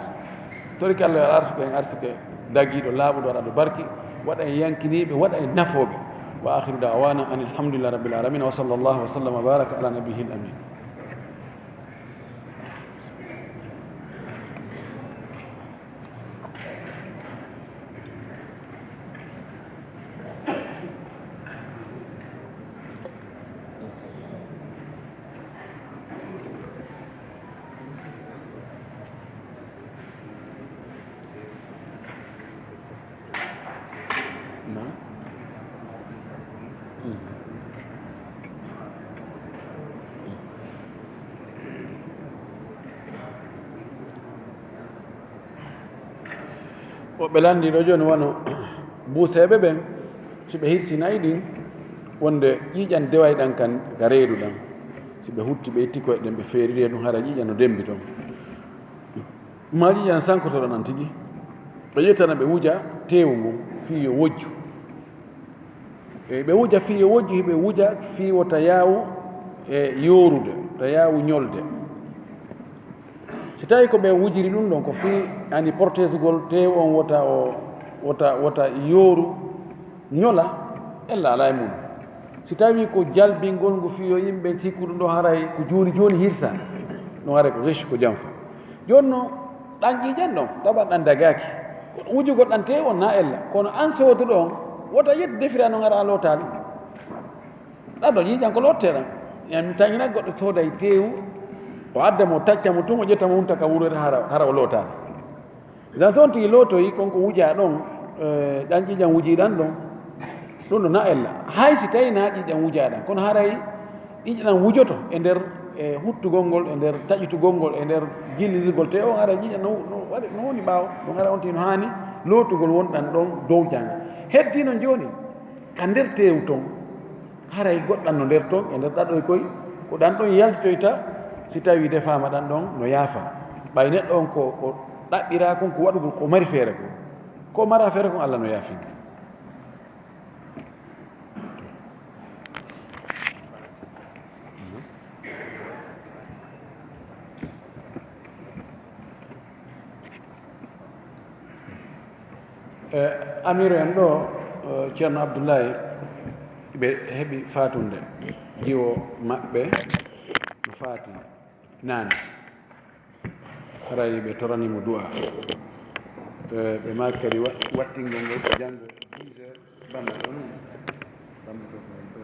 Torki Allah yo arsike en arsike dagiiɗo laaɓuɗo waɗa ɗo barki, waɗa en yankiniiɓe, waɗa en nafooɓe. Wa akhiru da'wana anil hamdulillahi rabbil alamin. Wa sallallahu wa sallam wa baraka ala nabiyyil amin. Woɓɓe lanndii ɗo jooni wano buuseeɓe ɓen, si ɓe hirsinaay ɗin, wonde ƴiiƴan deway ɗan kan ka reedu ɗan. Si ɓe hutti, ɓe itti koyɗe ɗen, ɓe feeriri e ɗum, hara ƴiiƴan no dembi ton. Ma ƴiiƴan sankoto ɗon an tigi. Ɓe ƴettana, ɓe wuja teewu ngun fii yo wojju. E ɓe wuja fii yo wojju, ɓe wuja fii wota yaawu e yoorude, ta yaawu ñolde. Si tawi ko ɓe wujiri ɗum ɗon ko fii ani protégugol teewu on wota o, wota, wota yooru ñola, ella alaa e mum. Si tawi ko jalbingol ngu fii yo yimɓe sikku ɗum ɗo haray ko jooni jooni hirsa, ɗum haray ko ghish, ko janfa. Jooni no ɗan ƴiiƴan ɗon, tawa ɗan dagaaki. Kono wujugol ɗan teewu on na ella. Kono an sooduɗo on, wota yettu defira no ngara a lootaali. Ɗan ɗon ƴiiƴan ko loottee ɗan. Yan tañina goɗɗo sooday teewu, o adda mo, tacca mo tun, o ƴetta mo wunta ka wuroyre hara, hara o lootaali. Idan so on tigi lootoyi, kon ko wujaa ɗon, eh, ɗan ƴiiƴan wujii ɗan ɗon, ɗun ɗo na ella. Hay si tawi na ƴiiƴan wujaa ɗan, kono haray ƴiiƴan ɗan wujoto e nder, eh, huttugol ngol, e nder taƴitugol ngol, e nder jillidirgol, te on haray ƴiiƴan no, no waɗi, no woni ɓaawo, ɗun haray on tigi no haani Lootugol wonɗan ɗon dow jannga. Heddiino jooni ka nder teewu ton, haray goɗɗan no nder ton, e nder ɗaɗoy koy, ko ɗan ɗon yaltitoyta si tawii defaama ɗan ɗon no yaafa. Ɓay neɗɗo on ko o ɗaɓɓiraa kon ko waɗugol ko mari feere kon. Ko mara feere kon Alla no yaafin. E, Amiru en ɗo, e, Ceerno Abdullahi, ɓe heɓi faatunde. Jiwo maɓɓe no faati naane. Haray ɓe torani mo du'a. E, ɓe maaki kadi wa-, wattingol ngol ko janngo dix heures. Bambi ɗo non. Bambi to ko en ɗo.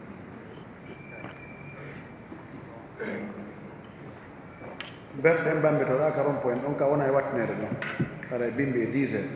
Ɓen, ɓen Bambi to ɗa ka rond-point ɗon ka wona e wattinere ɗon. Haray bimbi e dix heures.